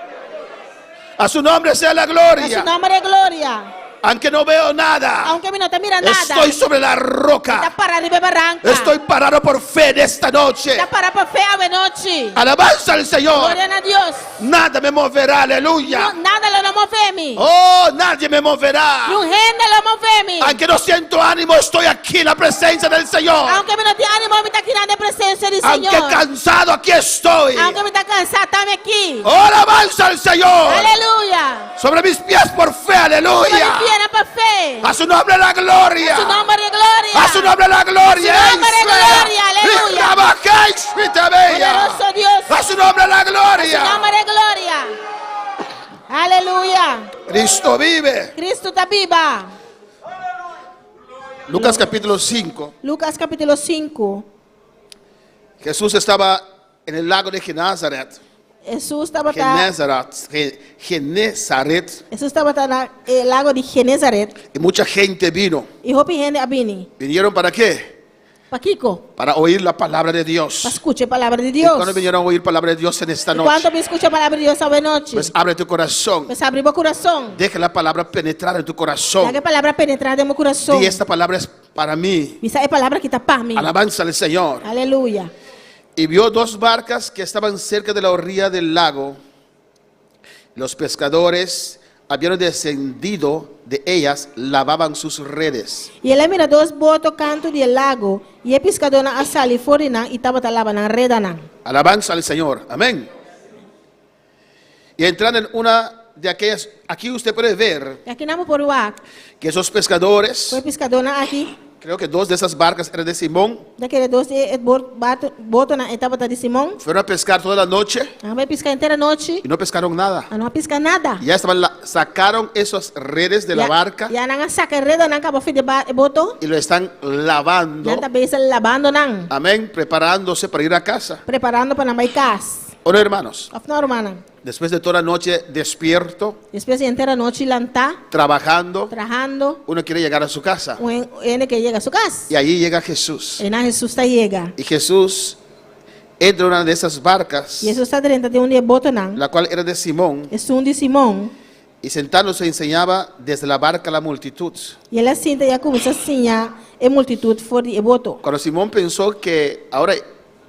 A su nombre sea la Na gloria. su nòmber e gloria. Aunque no veo nada, Aunke mi no ta mira nada. estoy sobre la Mi ta roca. para riba e baranka. Estoy parado por fe en esta noche. Mi ta para pa fe awe nochi. Alabanza al Señor. Gloria na Dios. Nada me moverá, aleluya. No, nada lo no move mi. Oh, nadie me moverá. Niun hende lo move mi. Aunque no siento ánimo, estoy aquí en la presencia del Señor. Aunke mi no tin ánimo, mi ta akinan den presensia di Aunque Señor. cansado, aquí estoy. Aunke mi ta kansá, ta mi aki. Oh, alabanza al Señor. Aleluya. Sobre mis pies por fe, Sobre mi aleluya. pianan pa fe. A su nombre la gloria. A su nomber e gloria. A su nombre la gloria. A su nombre gloria, aleluya. Poderoso Dios. A su nombre la gloria. A su nomber e gloria. Aleluya. Cristo vive. Cristo ta biba. Lucas capítulo 5. Lucas capítulo 5. Jesús estaba en el lago de Genazaret. Hesus tabata Genezaret, Genezaret. Hesus tabata na e lago di Genezaret. Y mucha gente vino. I hopi hende a bini. ¿Vinieron para qué? Pakiko? Para oír la palabra de Dios. Pa skucha e palabra di ¿Y Dios. cuándo vinieron a oír palabra de Dios en esta I noche? kuantu a bin skucha palabra di Dios awe nochi? Pues abre tu corazón. Pues habri bo kurason. Deja la palabra penetrar en tu corazón. Laga e palabra penetrá den bo kurason. Di esta palabra es para mí. Bisa e palabra aki ta pa mi. Alabanza al Señor. Aleluya. Y vio dos barcas que estaban cerca de la orilla del lago. Los pescadores habían descendido de ellas, lavaban sus redes. I el a mira dos boto kantu di e lago, i e piskadónan a sali for di nan i tabata laba nan redanan. Alabanza al Señor. Amén. Y entrando en una de aquellas, aquí usted puede ver I aki nan bo por wak que esos pescadores, ku e piskadónan aki, creo que dos de esas barcas eran de Simón, ta kere dos di e botonan e tabata di Simon, fueron a pescar toda la noche nan a bai piska henter anochi, y no pescaron nada. nan no a piska nada. Y ya estaban, sacaron esas redes de la Ya- barca Ya nan a saka e redanan kaba for di e boto, y lo están lavando. nan ta bezig labando nan, Amén, preparándose para ir a casa. preparando pa nan bai kas. ¿O no, hermanos? Òf no, rumannan? Después de toda la noche despierto, Despues di henter anochi lantá, trabajando, trahando, uno quiere llegar a su casa. un hende ke yega su kas. Y allí llega Jesús. Einan Hesus ta yega. Y Jesús entra en una de esas barcas, I Hesus ta drenta den un di e botonan, la cual era de Simón, esun di Simon, y sentándose enseñaba desde la barca a la multitud. i el a sinta i a kuminsá siña e multitut for di e boto. Cuando Simón pensó que ahora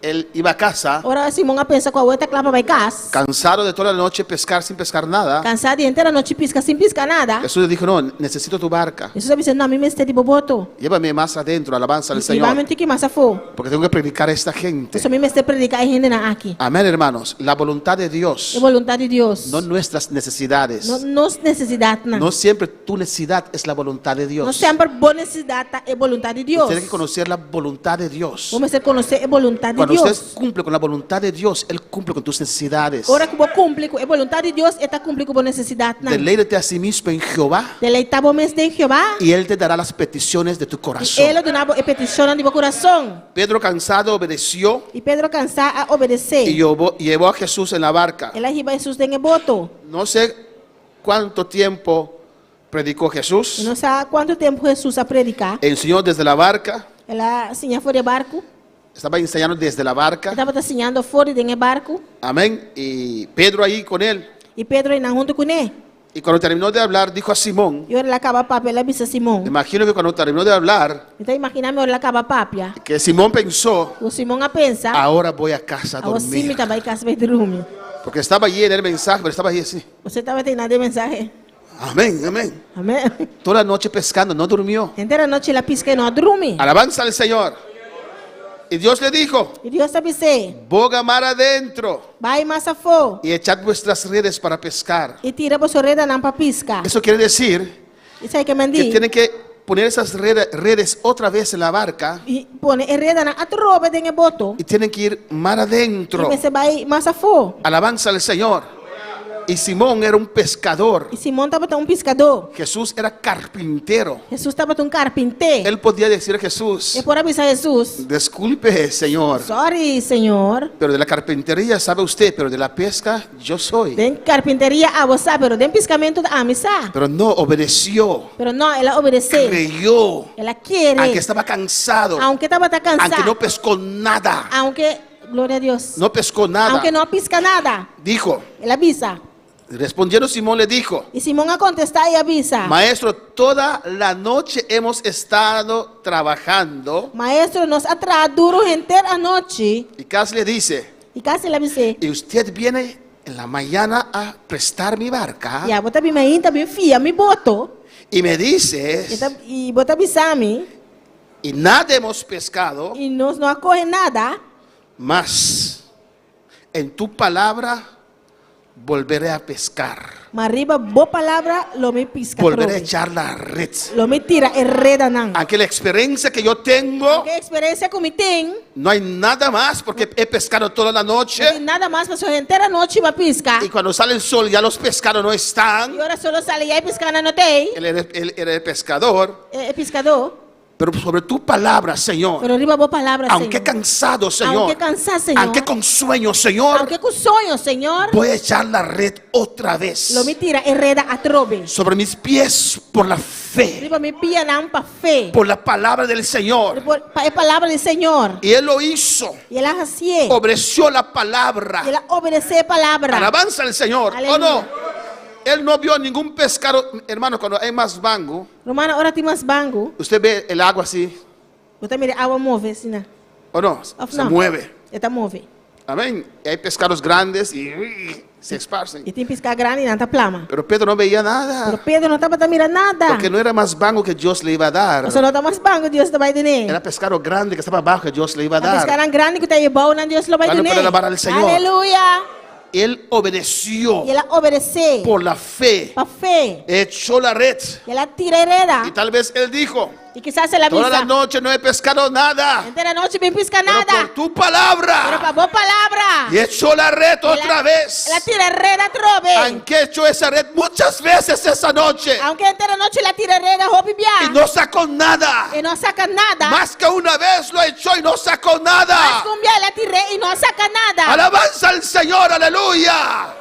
él iba a casa, Ora Simon a pensa ku awor e ta kla pa bai kas, cansado de toda la noche pescar sin pescar nada, kansá di henter anochi piska sin piska nada, Jesús le dijo, no, necesito tu barca. Hesus a bisa, No, mi mester di bo boto. Llévame más adentro, alabanza al Hiba mi Señor, un tiki mas afó, porque tengo que predicar a esta gente. pasobra mi mester prediká e hendenan aki. Amén, hermanos. La voluntad de Dios, E boluntat di Dios, no nuestras necesidades. no nos nesesidatnan. No siempre tu necesidad es la voluntad de No Dios. semper bo nesesidat ta e boluntat di Dios. Usted tiene que conocer la voluntad de Dios. Bo mester konosé e boluntat di Cuando Dios. usted cumple con la voluntad de Dios, Él cumple con tus necesidades. Ora ku bo kumpli ku e boluntat di Dios, e ta kumpli ku bo nesesidatnan. Deleítate a sí mismo en Jehová Deleitá bo mes den Jehová, y Él te dará las peticiones de tu i corazón. e lo duna bo e petishonnan di bo kurason. Pedro cansado obedeció I Pedro kansá a obedesé. y llevó, llevó a Jesús en la barca. El a hiba Hesus den e boto. No sé cuánto tiempo predicó Jesús. Mi no sa kuantu tempu Hesus a prediká. Enseñó desde la barca. El a siña for di e barku. Estaba enseñando desde la barca. E tabata siñando for di den e barku. Amén. Y Pedro ahí con él. I Pedro einan huntu kuné. Y cuando terminó de hablar, dijo a Simón. I ora el a kaba papia, el a bisa Simon. Me imagino que cuando terminó de hablar, Mi ta imaginá mi ora el a kaba papia. que Simón pensó, Ku Simon a pensa, ahora voy a casa a Awor sí mi dormir. ta bai kas bai drumi. Porque estaba allí en el mensaje, pero estaba allí así. Pasobra e tabata einan den mensahe. Amén, amén. Amén. Toda la noche pescando, no durmió. Henter anochi el a piska i no a drumi. Alabanza al Señor. Y Dios le dijo, I Dios a bis'é, boga mar adentro Bai mas afó y echad vuestras redes para pescar. i tira boso redanan pa piska. Eso quiere decir Esei ke men que di tienen que poner esas redes otra vez en la barca I pone e redanan atrobe den e boto. y tienen que ir mar I adentro. mester bai mas afó. Alabanza al Señor. Y Simón era un pescador. I Simon tabata un piskadó. Jesús era carpintero. Hesus tabata un karpinté. Él podía decir a Jesús, E por a bisa Hesus, disculpe, Señor, Sorry, Señor. pero de la carpintería sabe usted, pero de la pesca yo soy. Den karpinteria abo sa, pero den piskamentu ta ami sa. Pero no obedeció, Pero no, el a obedesé. creyó, El a kere. aunque estaba cansado, Aunke tabata kansá. aunque no pescó nada, Aunke, gloria na Dios. no pescó nada. Aunke no a piska nada. Dijo, El a bisa. respondiendo Simón le dijo, I Simon a kontestá i a bisa. Maestro, toda la noche hemos estado trabajando. Maestro, nos a traha duru henter anochi. Y casi le dice, I kasi el a bis'é. y usted viene en la mañana a prestar mi barca. I abo ta bin mainta bin fia mi boto. Y me dices, I bo ta bisa mi. y nada hemos pescado, I nos no a kohe nada. mas en tu palabra volveré a pescar. Ma riba bo palabra lo mi piska Volveré a trobe. echar la red. Lo mi tira e redanan. Aunque la experiencia que yo tengo, Aunke eksperensia ku mi tin, no hay nada más porque he pescado toda la no noche. tin nada mas, pasobra henter anochi m'a piska. Y cuando sale el sol ya los pescados no están. I ora solo sali ya e piskánan no t'ei. Él era el pescador. E piskadó. Pero sobre tu palabra, Señor. Pero riba bo palabra, Aunque Señor. cansado, Señor. Aunke kansá, Señor. Aunque con sueño, Señor. Aunke ku soño, Señor. Voy a echar la red otra vez. Lo mi tira e reda atrobe. Sobre mis pies por la fe. Riba mi pianan pa fe. Por la palabra del Señor. Pa e palabra di Señor. Y él lo hizo. I el a hasié. Obedeció la palabra. I el a obedesé e palabra. Alabanza al Señor. Aleluya. ¿O no? Él no vio ningún pescado. Hermano, cuando hay más bango, Ruman, ora tin mas bangu. usted ve el agua así. Bo ta mira awa move asina. ¿O no? Òf Se no. mueve. E ta move. Amén. Y hay pescados grandes y uy, se esparcen. I tin piská grandi nan ta plama. Pero Pedro no veía nada. Pero Pedro no tabata mira nada. Porque no era más bango que Dios le iba a dar. Pasobra no ta mas bangu Dios ta bai dun'é. Era pescado grande que estaba abajo que Dios le iba a Ta dar. piská grandi ku ta abou nan Dios lo bai ¿Cuándo dun'é. puede alabar al Señor? Aleluya. Él obedeció I el a obedesé. por la fe. Pa fe. Echó la red. I el a tira e reda. Y tal vez él dijo, I kisas el a toda la bisa. noche no he pescado nada. Henter anochi mi'n piska Pero nada. por tu palabra. Pero pa bo palabra. Y echó la red otra vez. El a tira e reda atrobe. Aunque echó esa red muchas veces esa noche. Aunke henter anochi el a tira e reda hopi bia. Y no sacó nada. I no a saka nada. Más que una vez lo echó y no sacó nada. Mas ku un bia el a tir'é i no a saka nada. Alabanza al Señor, aleluya.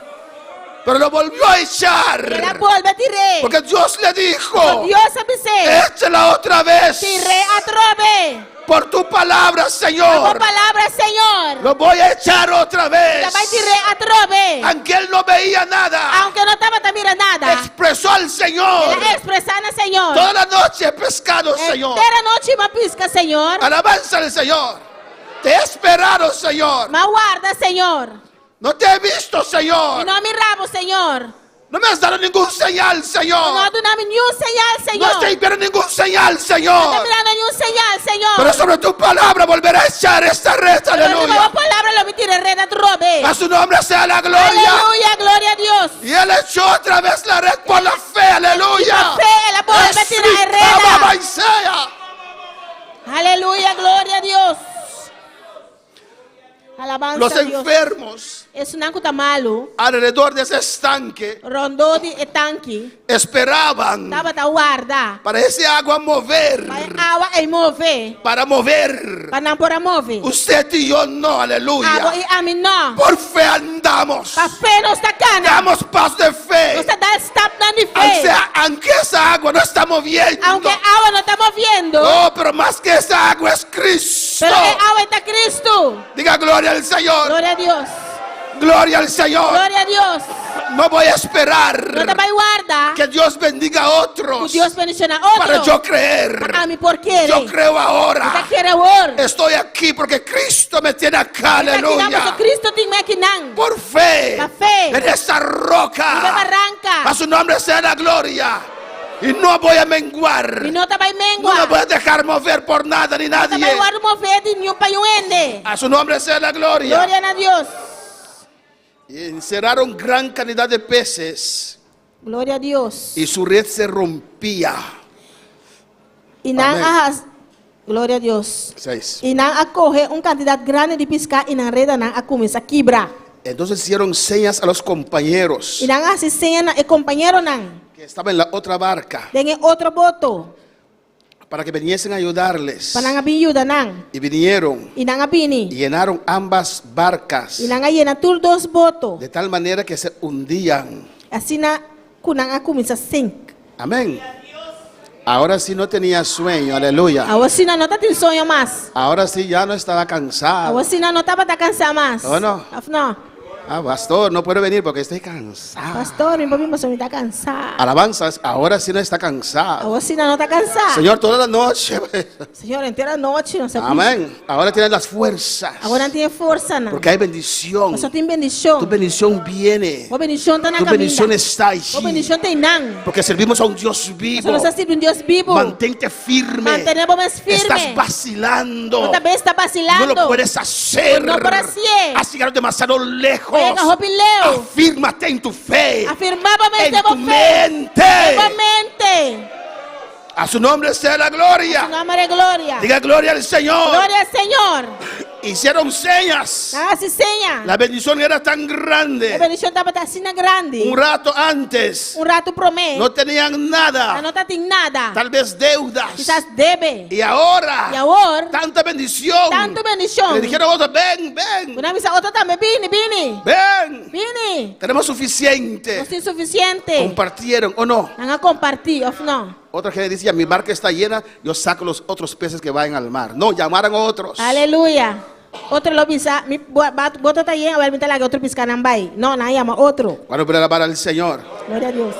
Pero lo volvió a El a echar. bolbe tir'é. Porque Dios le dijo, Dios a bis'é. échela otra vez. Tir'é atrobe. Por tu palabra, Bo Señor. palabra, Señor. Lo voy a echar otra vez. Ta bai tir'é atrobe. Aunque él no veía nada, Aunke e no tabata mira nada. expresó al Señor. El a ekspresá na Señor. Toda la noche he pescado, Señor. Henter anochi m'a piska, Señor. Alabanza al Señor. Te he esperado, Señor. M'a warda, Señor. No te he visto, I Señor. no a mira bo, Señor. No me has dado ningún señal, No Señor. a duna mi ningun señal, No Señor. estoy viendo ningún señal, No Señor. ta mirando ningun señal, Señor. Pero sobre tu palabra volveré a echar esta red, Pero riba aleluya. bo palabra lo mi tira e reda atrobe. A su nombre sea la gloria. Aleluya, gloria na Dios. Y él echó otra vez la red por la fe, aleluya. Pa fe, el a bolbe tira e reda. Isaiah. Aleluya, gloria na Dios. Alabansa Los na Dios. enfermos Esnan ku ta malu. alrededor de ese estanque Rondó di e tanki. esperaban Tabata warda. para ese agua mover, Pa e awa ei move. para mover. Pa nan por a move. Usted y yo no, Abo aleluya. i ami no. Por fe andamos. Pa fe nos ta kana. Damos paso de fe. Nos ta dal stapnan di Aunque, fe. sea- aunque esa agua no está moviendo. Aunke awa no ta moviendo. Oh, pero más que esa agua es Cristo. Pero e awa ta Cristo. Diga gloria al Señor. Gloria na Dios. Gloria al Señor. Gloria na Dios. No voy a esperar No ta bai warda. que Dios bendiga a otros Dios bendishoná otro. para yo creer. Ami por kere. Yo creo Mi ta ahora. kere awor. Estoy aquí porque Cristo me tiene acá. Aleluya. Cristo tin mi akinan. Por fe. Pa fe. En esa roca. Riba baranka. A su nombre sea la gloria. Y no voy a menguar. Mi no ta bai No mengua. me voy a dejar mover por nada ni No ta nadie. bai wòrdu mové di niun pa niun hende. A su nombre sea la gloria. Gloria na Dios. Y encerraron gran cantidad de peces Gloria na Dios. y su red se rompía. I nan Amén. a has- Gloria na Dios. 6. I nan a kohe un kantidat grandi di piská i nan redanan a kuminsá kibra. Entonces hicieron señas a los compañeros I nan a hasi seña na e kompañeronan que estaban en la otra barca den e otro boto para que viniesen a ayudarles. pa nan bin yuda nan. Y vinieron I nan a bini. y llenaron ambas barcas I nan a yena tur dos boto. de tal manera que se hundían. Asina ku nan a kuminsá sink. Amén. Ahora sí no tenía sueño, aleluya. Awor sí nan no tabatin soño mas. Ahora sí ya no estaba cansado. Awor sí nan no tabata kansá mas. Oh, no. Òf no. Ah, pastor, no puedo venir porque estoy cansado. Pastor, mi papi, pastor, mi ta kansá. Alabanzas, ahora sí no está cansado. Awor sí nan no ta kansá. Señor, toda la noche. Señor, henter anochi, no sa. Amén. Ahora tiene las fuerzas. Awor nan tin forsa, no. Porque hay bendición. Pasobra tin bendishon. Tu bendición viene. Bo bendishon ta na Tu kaminda. bendición está allí. Bo bendishon t'einan. Porque servimos a un Dios vivo. Nos ta sirbi un Dios bibu. Mantente firme. Mantené bo mes firme. Estás vacilando. Bo ta vasilando. No lo puedes hacer. No por hasié. Has llegado demasiado lejos. B'a yega hopi leu. Afírmate en tu fe. Afirmá bo mes En den bo tu fe. mente. Den bo mente. A su nombre sea la gloria. Nòmber di gloria. Diga gloria al Señor. Gloria na Señor. Hicieron señas. Nan a hasi seña. La bendición era tan E grande. bendishon tabata asina grandi. Un rato antes Un ratu promé. no tenían nada. No tabatin nada. Tal vez deudas. Kisas debe. Y ahora, I awor, tanta bendición. Tantu bendishon. Le dijeron a otros, ven, ven, Nan a bisa otro tambe, bini, bini. ven. Bini. Tenemos suficiente. Nos tin sufisiente. Compartieron o no. Nan a kompartí, òf no. Otra gente decía, mi barca está llena, yo saco los otros peces que vayan al mar. No, llamaron a otros. Aleluya. Otro lo bisa, mi boto ta yen, awèl mi ta laga otro piskánan bai. No, nan a yama otro. Cuando puede alabar al Señor. Gloria na Dios.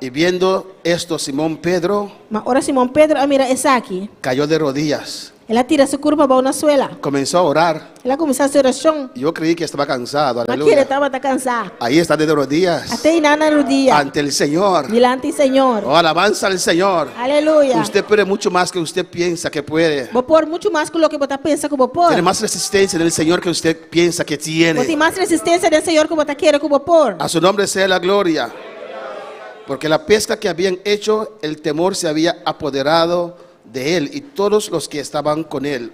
Y viendo esto, Simón Pedro Ma ora Simon Pedro a mira esaki. cayó de rodillas. El a tira su kurpa bou na suela. Comenzó a orar. El a kuminsá hasi orashon. Yo creí que estaba cansado. M'a kere Aleluya. tabata kansá. Ahí está de rodillas. At'é einan na rudia. Ante el Señor. Dilanti Señor. Oh, alabanza al Señor. Aleluya. Usted puede mucho más que usted piensa que puede. Bo por muchu mas ku loke bo ta pensa ku bo por. Tiene más resistencia en el Señor que usted piensa que Bo tiene. tin mas resistensia den Señor ku bo ta kere ku bo por. A su nombre sea la gloria. Porque la pesca que habían hecho, el temor se había apoderado de él y todos los que estaban con él.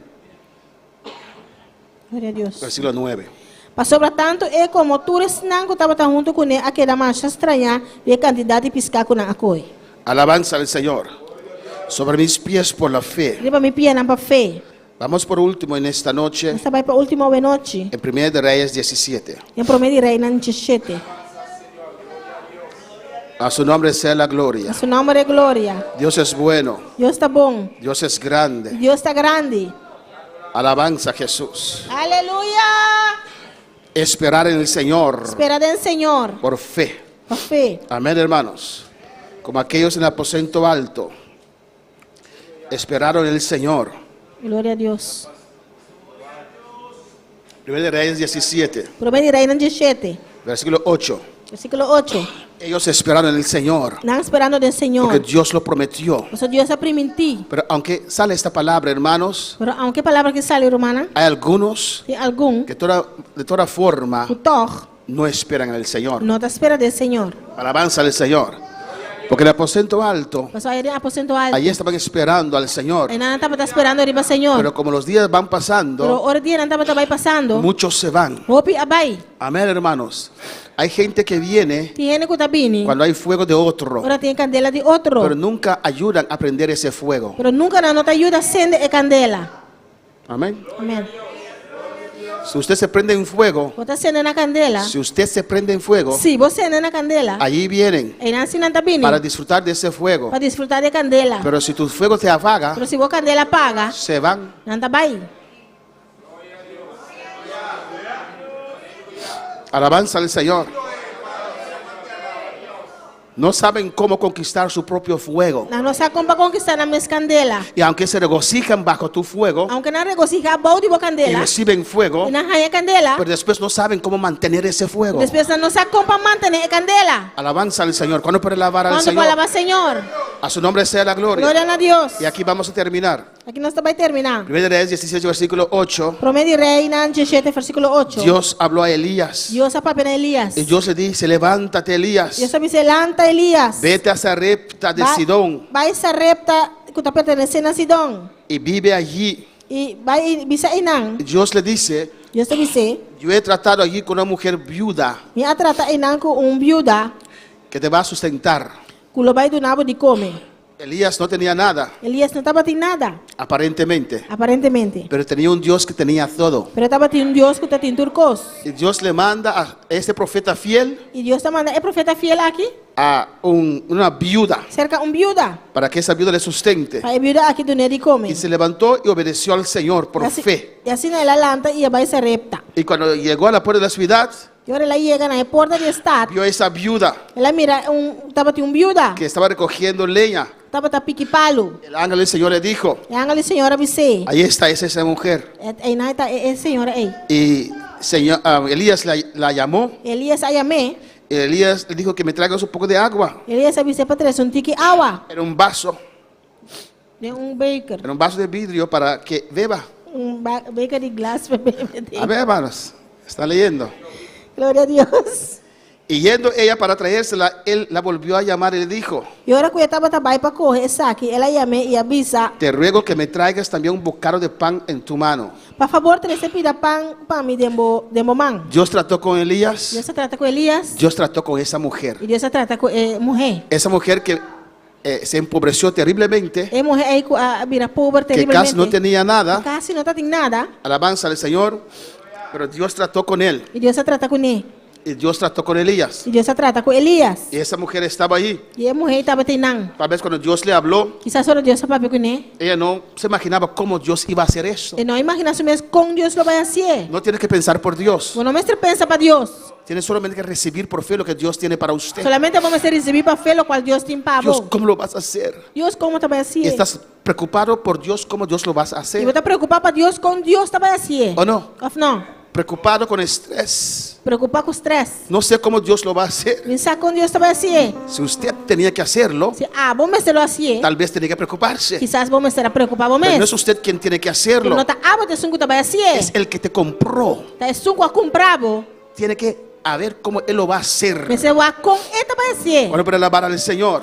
Gloria na Dios. Versículo 9. Pasobra tantu e komo tur esnan ku tabata huntu kuné a keda masha strañá di e kantidat di piská ku nan a kohe. Alabanza al Señor. Sobre mis pies por la fe. Riba mi pianan pa fe. Vamos por último en esta noche, Nos ta bai pa último awe nochi. en 1 de Reyes 17. Den Promé di Reinan 17. A su nombre sea la gloria. Na su nòmber e gloria. Dios es bueno. Dios ta bon. Dios es grande. Dios ta grandi. Alabanza a Jesús. Aleluya. Esperar en el Señor Spera den Señor. por fe. Pa fe. Amén, hermanos. Como aquellos en el aposento alto esperaron en el Señor. Gloria na Dios. 1 de Reyes 17, Promé di Reinan 17. versículo 8. Versíkulo 8. Ellos esperaron en el Señor Nan a spera den Señor. porque Dios lo prometió. Pasobra Dios a primintí. Pero aunque sale esta palabra, hermanos, Pero aunke e palabra aki sali, rumannan, hay algunos tin algun que de toda forma ku tòg no esperan en el Señor. no ta spera den Señor. Alabanza al Señor. Porque el aposento alto, Pasobra den aposento altu. allí estaban esperando al Señor. Einan nan tabata sperando riba Señor. Pero como los días van Pero pasando, ora dianan tabata bai pasando. muchos se van. Hopi a bai. Amén, hermanos. Hay gente que viene Tin hende ku ta bini. cuando hay fuego de otro, Ora tin kandela di otro. pero nunca ayudan a prender ese fuego. Pero nunka nan no ta yuda sende e kandela. Amén. Amèn. Si usted se prende en fuego, Bo ta sende na kandela. si usted se prende en fuego, Si bo sende na kandela. allí vienen Einan sí nan ta bini. para disfrutar de ese fuego. Pa disfrutá di e kandela. Pero si tu fuego se apaga, Pero si bo kandela paga, se van. nan ta bai. Alabanza al Señor. No saben cómo conquistar su propio fuego. Nan no sa kon pa konkistá nan mes kandela. Y aunque se regocijan bajo tu fuego Aunke nan regosihá bou di bo y kandela, reciben fuego, i nan haña kandela, pero después no saben cómo mantener ese fuego. despues nan no sa kon pa mantené e kandela. Alabanza al Señor. ¿Cuándo puede alabar al Kuantu Señor? por alabá Señor? A su nombre sea la gloria. Gloria na Dios. Y aquí vamos a terminar. Aki nos ta bai terminá. Primera de Reyes 17, versículo 8. Promé di Reinan 17, versíkulo 8. Dios habló a Elías. Dios a papia na Elías. Y Dios le dice, levántate Elías. Dios a bis'é lanta Elías. Vete a Sarepta de Bai- Sidón Bai Sarepta ku ta pertenesé na Sidon. Y vive allí. I bai i bisa einan. Dios le dice, Dios ta bis'é. Yo he tratado allí con una mujer viuda. Mi a trata einan ku un biuda. Que te va a sustentar. Ku lo bai duna bo di kome. Elías no tenía nada. Elías no tabatin nada. Aparentemente. Aparentemente. Pero tenía un Dios que tenía todo. Pero e tabatin un Dios ku tatin tur kos. Y Dios le manda a este profeta fiel. I Dios ta manda e profeta fiel aki. A un, una viuda. Serka un biuda. Para que esa viuda le sustente. Pa e biuda aki dun'é di kome. Y se levantó y obedeció al Señor por fe. I asina el a lanta i a bai Sarepta. Y cuando llegó a la puerta de la ciudad. I ora el a yega na e porta di e stat. Vio esa viuda. El a mira un tabatin un biuda. Que estaba recogiendo leña. Tabata piki palu. El ángel del Señor le dijo. E ángel di Señor a bis'é. Ahí está, es esa mujer. Einan ta e señora ei. Y señor, Elías la, la llamó. Elías a yam'é. Elías le dijo que me traigas un poco de agua. Elías a bis'é pa trese un tiki awa. En un vaso. Den un beker. En un vaso de vidrio para que beba. Un beker di glas pa bebe. A ver, hermanos, está leyendo. Gloria a Dios. Y yendo ella para traérsela, él la volvió a llamar y le dijo. I ora ku e tabata bai pa kohe esaki, el a yam'é i a bisa. Te ruego que me traigas también un bocado de pan en tu mano. Pa fabor trese pida pan pa mi den bo, den bo man. Dios trató con Elías. Dios a trata ku Elías. Dios trató con esa mujer. I Dios a trata ku e muhé. Esa mujer que se empobreció terriblemente. E muhé ei ku a bira pober Que casi no terriblemente. tenía nada. Ku kasi no tatin nada. Alabanza al Señor. Pero Dios trató con él. I Dios a trata kuné. Y Dios trató con Elías. I Dios a trata ku Elías. Y esa mujer estaba allí. I e muhé ei tabata einan. Tal vez cuando Dios le habló. Kisas ora Dios a papia kuné. Ella no se imaginaba cómo Dios iba a hacer eso. E no a imaginá su mes kon Dios lo bai hasié. No tiene que pensar por Dios. Bo no mester pensa pa Dios. Tiene solamente que recibir por fe lo que Dios tiene para usted. Solamente bo mester risibí pa fe lokual Dios tin pa Dios, bo. ¿cómo lo vas a hacer? Dios, kon bo ta bai hasié? Estás preocupado por Dios, ¿cómo Dios lo vas a hacer? I bo ta preokupá pa Dios, kon Dios ta bai hasié? ¿O no? Òf no? Preocupado con estrés. Preokupá ku strès. No sé cómo Dios lo va a hacer. Mi sa kon Dios ta bai hasié. Si usted tenía que hacerlo, Si abo mester lo hasié, tal vez tenía que preocuparse. kisas bo mester a preokupá bo Pero no mes. es usted quien tiene que Pero hacerlo. no ta abo ta esun ku ta bai hasié. Es el que te compró. Ta esun ku a kumpra bo. Tiene que a ver cómo él lo va a hacer. Mester wak kon e ta bai hasié. Bueno, para alabar al Señor.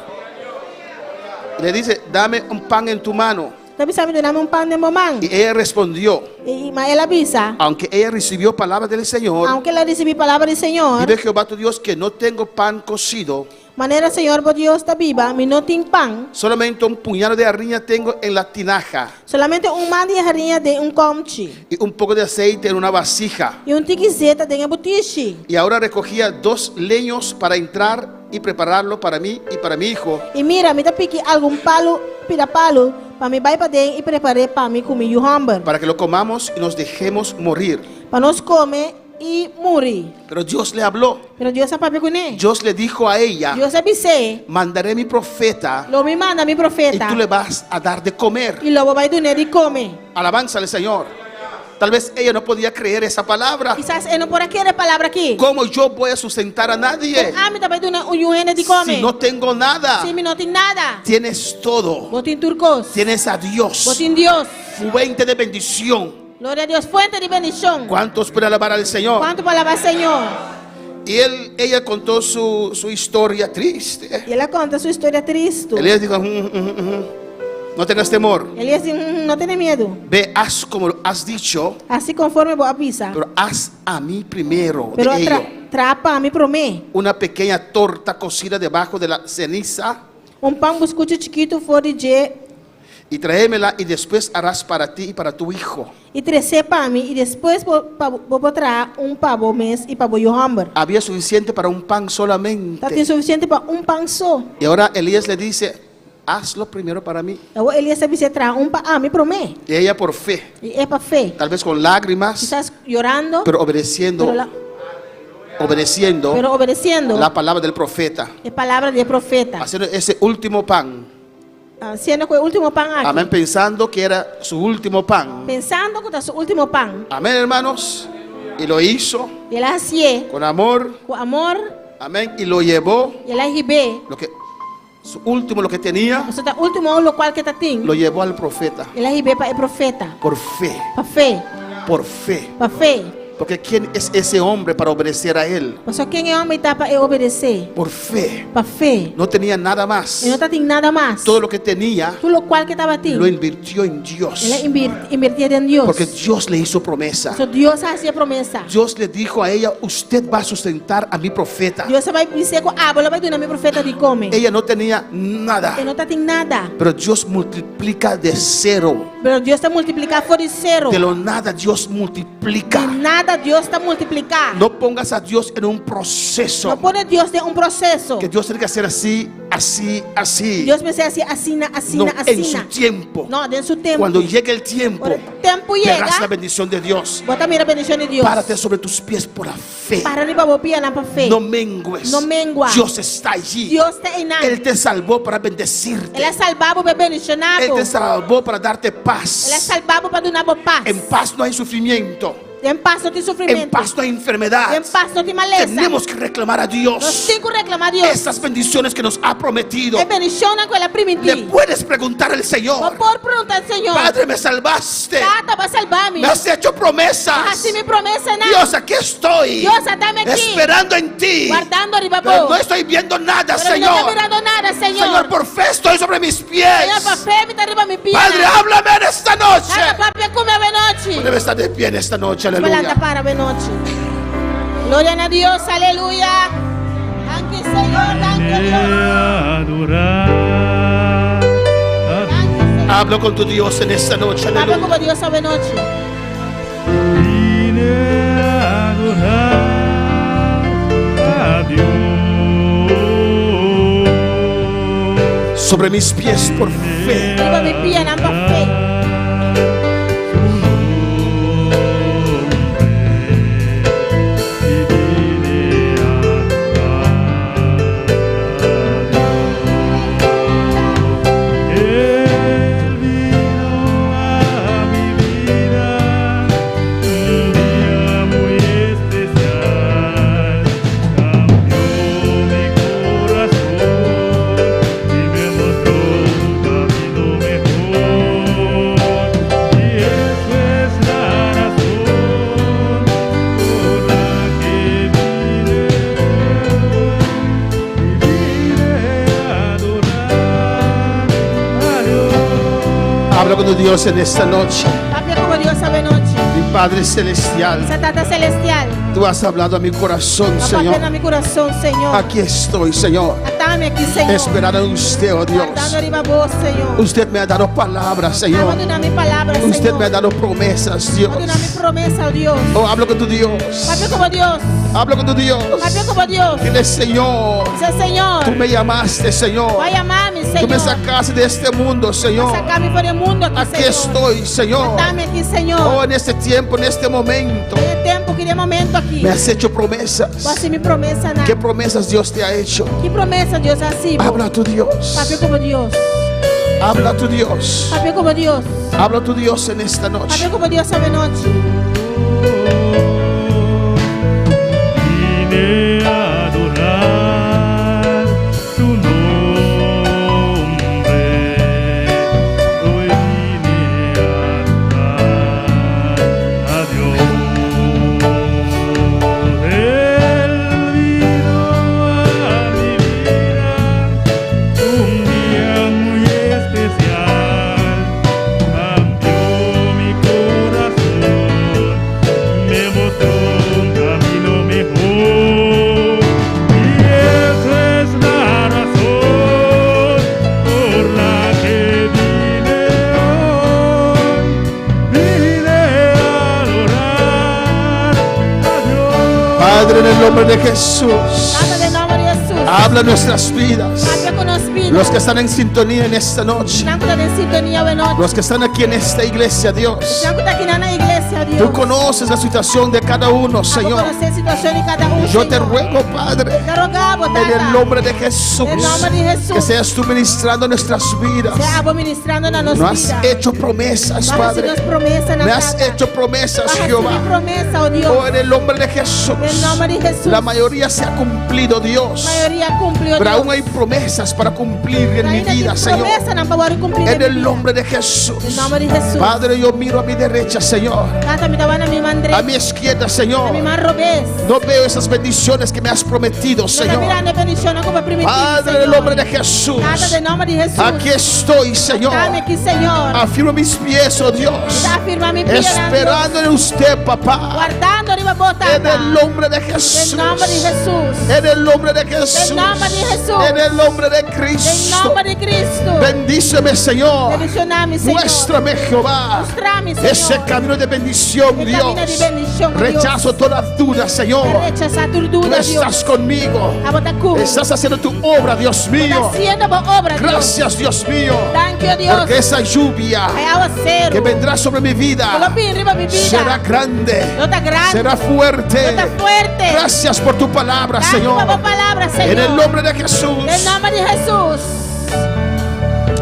Le dice, dame un pan en tu mano. Ta bisa mi duna mi un pan den bo man. Y ella respondió, I, ma el a bisa, aunque ella recibió palabra del Señor, aunke el a risibí palabra di Señor, vive Jehová tu Dios que no tengo pan cocido, Manera Señor bo Dios ta biba, mi no tin pan. Solamente un puñado de harina tengo en la tinaja. Solamente un man di hariña den un komchi. Y un poco de aceite en una vasija. I un tiki zeta den e butishi. Y ahora recogía dos leños para entrar y prepararlo para mí y para mi hijo. I mira, mi ta piki algun palu, pida palu, pa mi bai paden i prepar'é pa mi ku mi yu hòmber. Para que lo comamos y nos dejemos morir. Pa nos kome i muri. Pero Dios le habló. Pero Dios a papia kuné. Dios le dijo a ella. Dios a bis'é. Mandaré mi profeta. Lo mi manda mi profeta. Y tú le vas a dar de comer. I lo bo bai dun'é di kome. Alabanza al Señor. Tal vez ella no podía creer esa palabra. Kisas e no por a kere e palabra aki. ¿Cómo yo voy a sustentar a nadie? Kon ami ta bai duna un yu hende di kome? Si no tengo nada. Si mi no tin nada. Tienes todo. Bo tin tur kos. Tienes a Dios. Bo tin Dios. Fuente de bendición. Gloria a Dios, fuente di bendicion. ¿Cuántos pueden alabar al Señor? Cuanto por alaba Señor? Y él, ella contó su, su historia triste. Y el a conta su historia tristo. Elías dijo, mm, mm, mm, no tengas temor. Elías di, no tene miedo. Ve, haz como has dicho. Hasi conforme bo a bisa. Pero haz a mí primero Pero de tra, ello. traha pa mi promé. Una pequeña torta cocida debajo de la ceniza. Un pan buscucho chikitu for di dje. Y tráemela y después harás para ti y para tu hijo. I tres'é pa mi i despues bo pa bo por traha un pa bo mes i pa bo yu hòmber. Había suficiente para un pan solamente. Ta tin sufisiente pa un pan so. Y ahora Elías le dice, hazlo primero para mí. Awor Elías a bis'é, Traha un pa ami promé. Y ella por fe. I e pa fe. Tal vez con lágrimas. Kisas yorando. Pero obedeciendo. Pero la, obedeciendo. Pero obedeciendo. La palabra del profeta. E palabra di e profeta. Haciendo ese último pan. Siendo ku e último pan aki. Amén, pensando que era su último pan. Pensando ku ta su último pan. Amén, hermanos. Y lo hizo. I el a hasié. Con amor. Ku amor. Amén. Y lo llevó. I el a hib'é. Lo que, su último, lo que tenía. Pasobra ta último lokual ku e ta tin. Lo llevó al profeta. El a hib'é pa e profeta. Por fe. Pa fe. Por fe. Pa fe. Porque ¿quién es ese hombre para obedecer a él? Paso ken e hòmber ta pa e obedesé? Por fe. Pa fe. No tenía nada más. E no tabatin nada mas. Todo lo que tenía Tur lokual ku e tabatin. lo invirtió en Dios. El a invertí den Dios. Porque Dios le hizo promesa. So Dios a hasié promesa. Dios le dijo a ella, usted va a sustentar a mi profeta. Dios a bai bis'é ku abo lo bai duna mi profeta di kome. Ella no tenía nada. E no tabatin nada. Pero Dios multiplica de cero. Pero Dios ta multipliká for di sero. De lo nada Dios multiplica. Di nada Dios ta multipliká. No pongas a Dios en un proceso. No pone Dios den un proseso. Que Dios tiene que hacer así, así, así. Dios mester hasi asina, asina, No, en su asina. tiempo. No, den su tempu. Cuando llegue el tiempo, Ora tempu verás yega, la bendición de Dios. bo ta mira bendishon di Dios. Párate sobre tus pies por la fe. Para riba bo pianan pa fe. No mengues. No mengua. Dios está allí. Dios ta einan. Él te salvó para bendecirte. El a salba bo pa bendishoná Él bo. te salvó para darte paz. El a salba bo pa duna bo pas. En paz no hay sufrimiento. Den pas no tin sufrimentu. En paz no hay enfermedad. Den pas no tin malesa. Tenemos que reclamar a Dios. Nos tin ku reklamá Dios. Esas bendiciones que nos ha prometido. E bendishonnan ku el a primintí. Le puedes preguntar al Señor. Bo por puntra Señor. Padre, me salvaste. Tata, bo a salba mi. Me has hecho promesas. Bo a hasi mi promesanan. Dios, aquí estoy. Dios, ata mi aki. Esperando en ti. Wardando riba Pero bo. no estoy viendo nada, Pero mi no Señor. ta mirando nada, Señor. Señor, por fe estoy sobre mis pies. Señor, pa fe mi ta riba mi pia. Padre, háblame en esta noche. Tata, papia ku mi awe nochi. Debe estar de pie en esta noche, aleluya. Lanta para awe nochi. Gloria na Dios, aleluya. Danki Señor, danki Dios. Hablo con tu Dios en esta noche, Papia aleluya. ku Dios awe nochi. Vine a adorar a Dios. Sobre mis pies por fe. Riba mi pianan pa fe. Él vino a mi vida un día muy especial. Cambió mi corazón y me mostró un camino mejor. Y eso es la razón por la que vine y vine a adorar a Dios. Habla con tu Dios en esta noche. Papia ku Dios awe nochi. Mi Padre Celestial, Sa Tata Celestial. tú has hablado a mi corazón, Papia Señor. na mi kurason, Señor. Aquí estoy, Señor. Ata mi aki, Señor. Esperando en usted, oh Dios. Wardando riba bo, Señor. Usted me ha dado palabras, Señor. Abo a duna mi palabra, Usted Señor. me ha dado promesas, Dios. Abo a duna mi promesa, oh Dios. Oh, hablo con tu Dios. Papia ku Dios. Hablo con tu Dios. Papia ku Dios. Dile, Señor. Bisa Señor. Tú me llamaste, Señor. Bo a yama mi, Señor. Tú me sacaste de este mundo, Señor. Saka mi for di e mundu aki, Aquí Señor. estoy, Señor. Ata mi aki, Señor. Oh, en este tiempo, en este momento. Den e tempu aki, den e momento aki. Me has hecho promesas. Bo a hasi mi promesanan. ¿Qué promesas Dios te ha hecho? Ki promesa Dios a hasi? Habla a tu Dios. Papia ku Dios. Habla a tu Dios. Papia ku Dios. Habla a tu Dios en esta noche. Papia ku Dios awe nochi. Vine a adorar su nombre. Hoy vine a adorar a Dios. Él vino a mi vida un día muy especial. Cambió mi corazón, me mostró un camino mejor. Y esa es la razón por la que vine hoy. Vine a adorar a Dios. Padre, en el nombre de Jesús. Tata, den nòmber di Hesus. Habla nuestras vidas. Papia ku nos bida. Los que están en sintonía en esta noche. Esnan ku ta den sintonia awe nochi. Los que están aquí en esta iglesia, Dios. Esnan ku ta aki na iglesia, Dios. Tú conoces la situación de cada uno, Señor. Konosé e situashon di kada un, Yo te Señor. ruego, Padre, Mi ta roga bo, en Tata. el nombre de Jesús, En nombre de Jesús. que seas tú ministrando nuestras vidas. Sea abo ministrando na nos No has bida. hecho promesas, Bo a hasi Padre. nos promesanan, Me has Tata. hecho promesas, Bo a hasi Jehová. mi promesa, oh Dios. Oh, en el nombre de Jesús. En el nombre de Jesús. La mayoría se ha cumplido, Dios. Mayoria a kumpli, oh Pero Dios. aún hay promesas para cumplir. cumplir en mi Ainda vida, tin Señor. promesanan pa wòrdu kumplí En den mi el bida. nombre de Jesús. Den nòmber di Hesus. Padre, yo miro a mi derecha, Señor. Tata, mi ta wak na mi man A drechi, mi izquierda, na Señor. mi man robes. No veo esas bendiciones que me has prometido, No ta Señor. mirando e bendishonnan ku bo a primintí, Padre, en el Señor. nombre de Jesús. Tata, den nòmber di Hesus. Aquí estoy, Señor. Dame aki, Señor. Afirmo mis pies, oh Dios. Mi ta afirmá mi pianan, Dios. Esperando en usted, papá. Wardando riba bo, En Tata. el nombre de Jesús. Den nòmber di Hesus. En el nombre de Jesús. Den nòmber di Hesus. En el nombre de Den Cristo. nòmber di Kristu. Bendíceme, Señor. Bendishoná mi, Señor. Muéstrame, Jehová. Mustra mi, Señor. Ese camino de bendición, E Dios. kaminda di bendishon, Dios. Rechazo toda duda, Señor. Mi ta rechasá tur Tú duda, Dios. estás conmigo. Abo ta ku mi. Estás haciendo tu obra, Dios Bo ta mío. hasiendo bo obra, Dios. Gracias, Dios mío. Danki, oh Dios. Porque esa lluvia E áwaseru. que vendrá sobre mi Ku lo vida bin riba mi bida. será grande, Lo ta grandi. será fuerte. Lo ta fuerte. Gracias por tu palabra, Danki Señor. pa bo palabra, Señor. En el nombre de Jesús. Den nòmber di Hesus.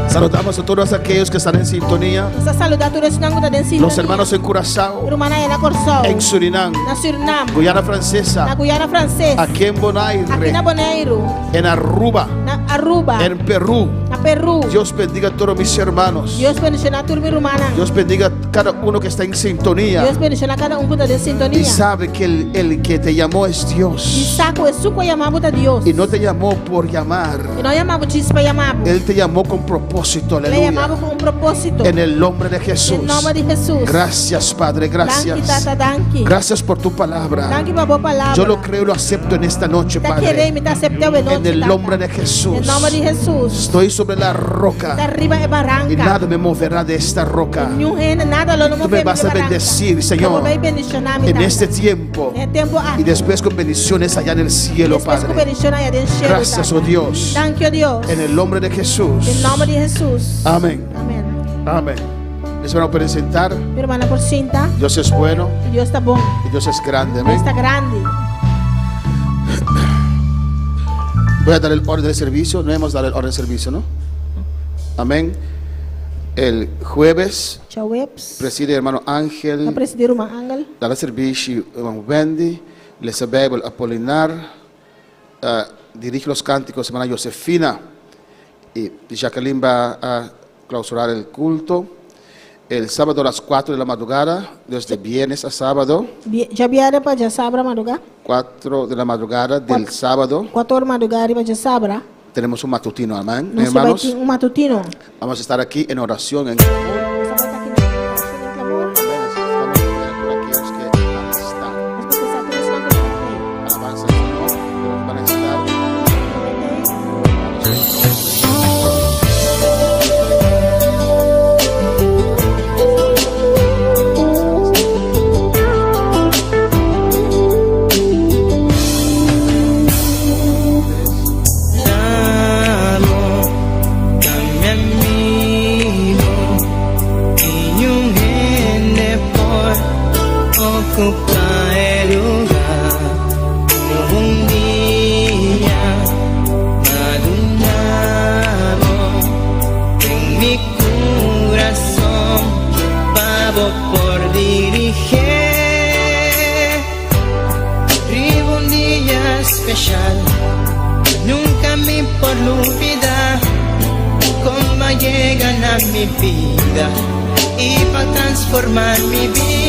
Saludamos a todos aquellos que están en sintonía, Nos ta saludá tur esnan ku ta den sintonia. los hermanos en Curazao, Rumannan na Kòrsou. en Surinam, Na Surinam. Guyana Na Francesa, Guyana Franses. aquí en Aki Bonaire, na Boneiru. en Aruba, Na Aruba. en Perú. Na Perú. Dios bendiga a todos mis hermanos. Dios bendishoná tur mi rumannan. Dios bendiga a cada uno que está en sintonía Dios bendishoná kada un ku ta den sintonia. y sabe que el, el que te llamó es I Dios. sa ku esun ku a yama bo ta Dios. Y no te llamó por llamar. E no a yama bo djis pa yama bo. Él te llamó con propósito. El a yama Aleluya. bo ku un propósito. En el nombre de Jesús. Den nòmber di Hesus. Gracias, Padre. Danki, Gracias. Tata, danki. Gracias por tu palabra. Danki pa bo palabra. Yo lo creo y lo acepto en esta noche, Ta kere Padre. mi ta asept'é awe nochi, En el Tata. nombre de Jesús. Den nòmber di Hesus. Estoy sobre la Ta roca riba e baranka. y nada me moverá de esta roca. Niun hende nada lo no Tú me move mi vas a baranka. bendecir, Lo Señor, bo bai bendishoná mi, en Tata. este tiempo Den e tempu aki. y después con bendiciones allá en el cielo, Despues ku Padre. bendishon aya den shelu, Gracias, Tata. oh Dios. Danki, oh Dios. En el nombre de Jesús. Den nòmber di Hesus. Amén. Amèn. Amén. Les van a presentar. Mi rumannan por sinta. Dios es bueno Dios ta bon. y Dios es grande. Amén. Dios ta grandi. Voy a dar el orden del servicio. No hemos dado el orden del servicio, ¿no? Amén. El jueves Djaweps. preside el hermano Ta Ángel. presidí ruman Angel. Dará servicio hermano Wendy. Lesa Bijbel Apolinar. Dirige los cánticos hermana Josefina. Y Jacqueline va a clausurar el culto. El sábado a las 4 de la madrugada, desde viernes a sábado, Djabièrnè pa djasabra madrugá. 4 de la madrugada del sábado, 4 or madrugá riba djasabra. tenemos un matutino, amén. Nos ta bai Hermanos, tin un matutino. vamos a estar aquí en oración. En... Nos ta bai ta aki na orashon i klamor. Amén. Necesitamos orar por aquellos que van a estar. Nos ta pidi tur esnan ku ta aki. Alabanza al Señor, pero van a estar. Amo, mi amigo, y un gente por ocupar el lugar. Un día madurado en mi corazón, pavo por dirigir. Riba un dia espesial. Nunka mi por lubidá kon bo a yega na mi bida i pa transformá mi bida.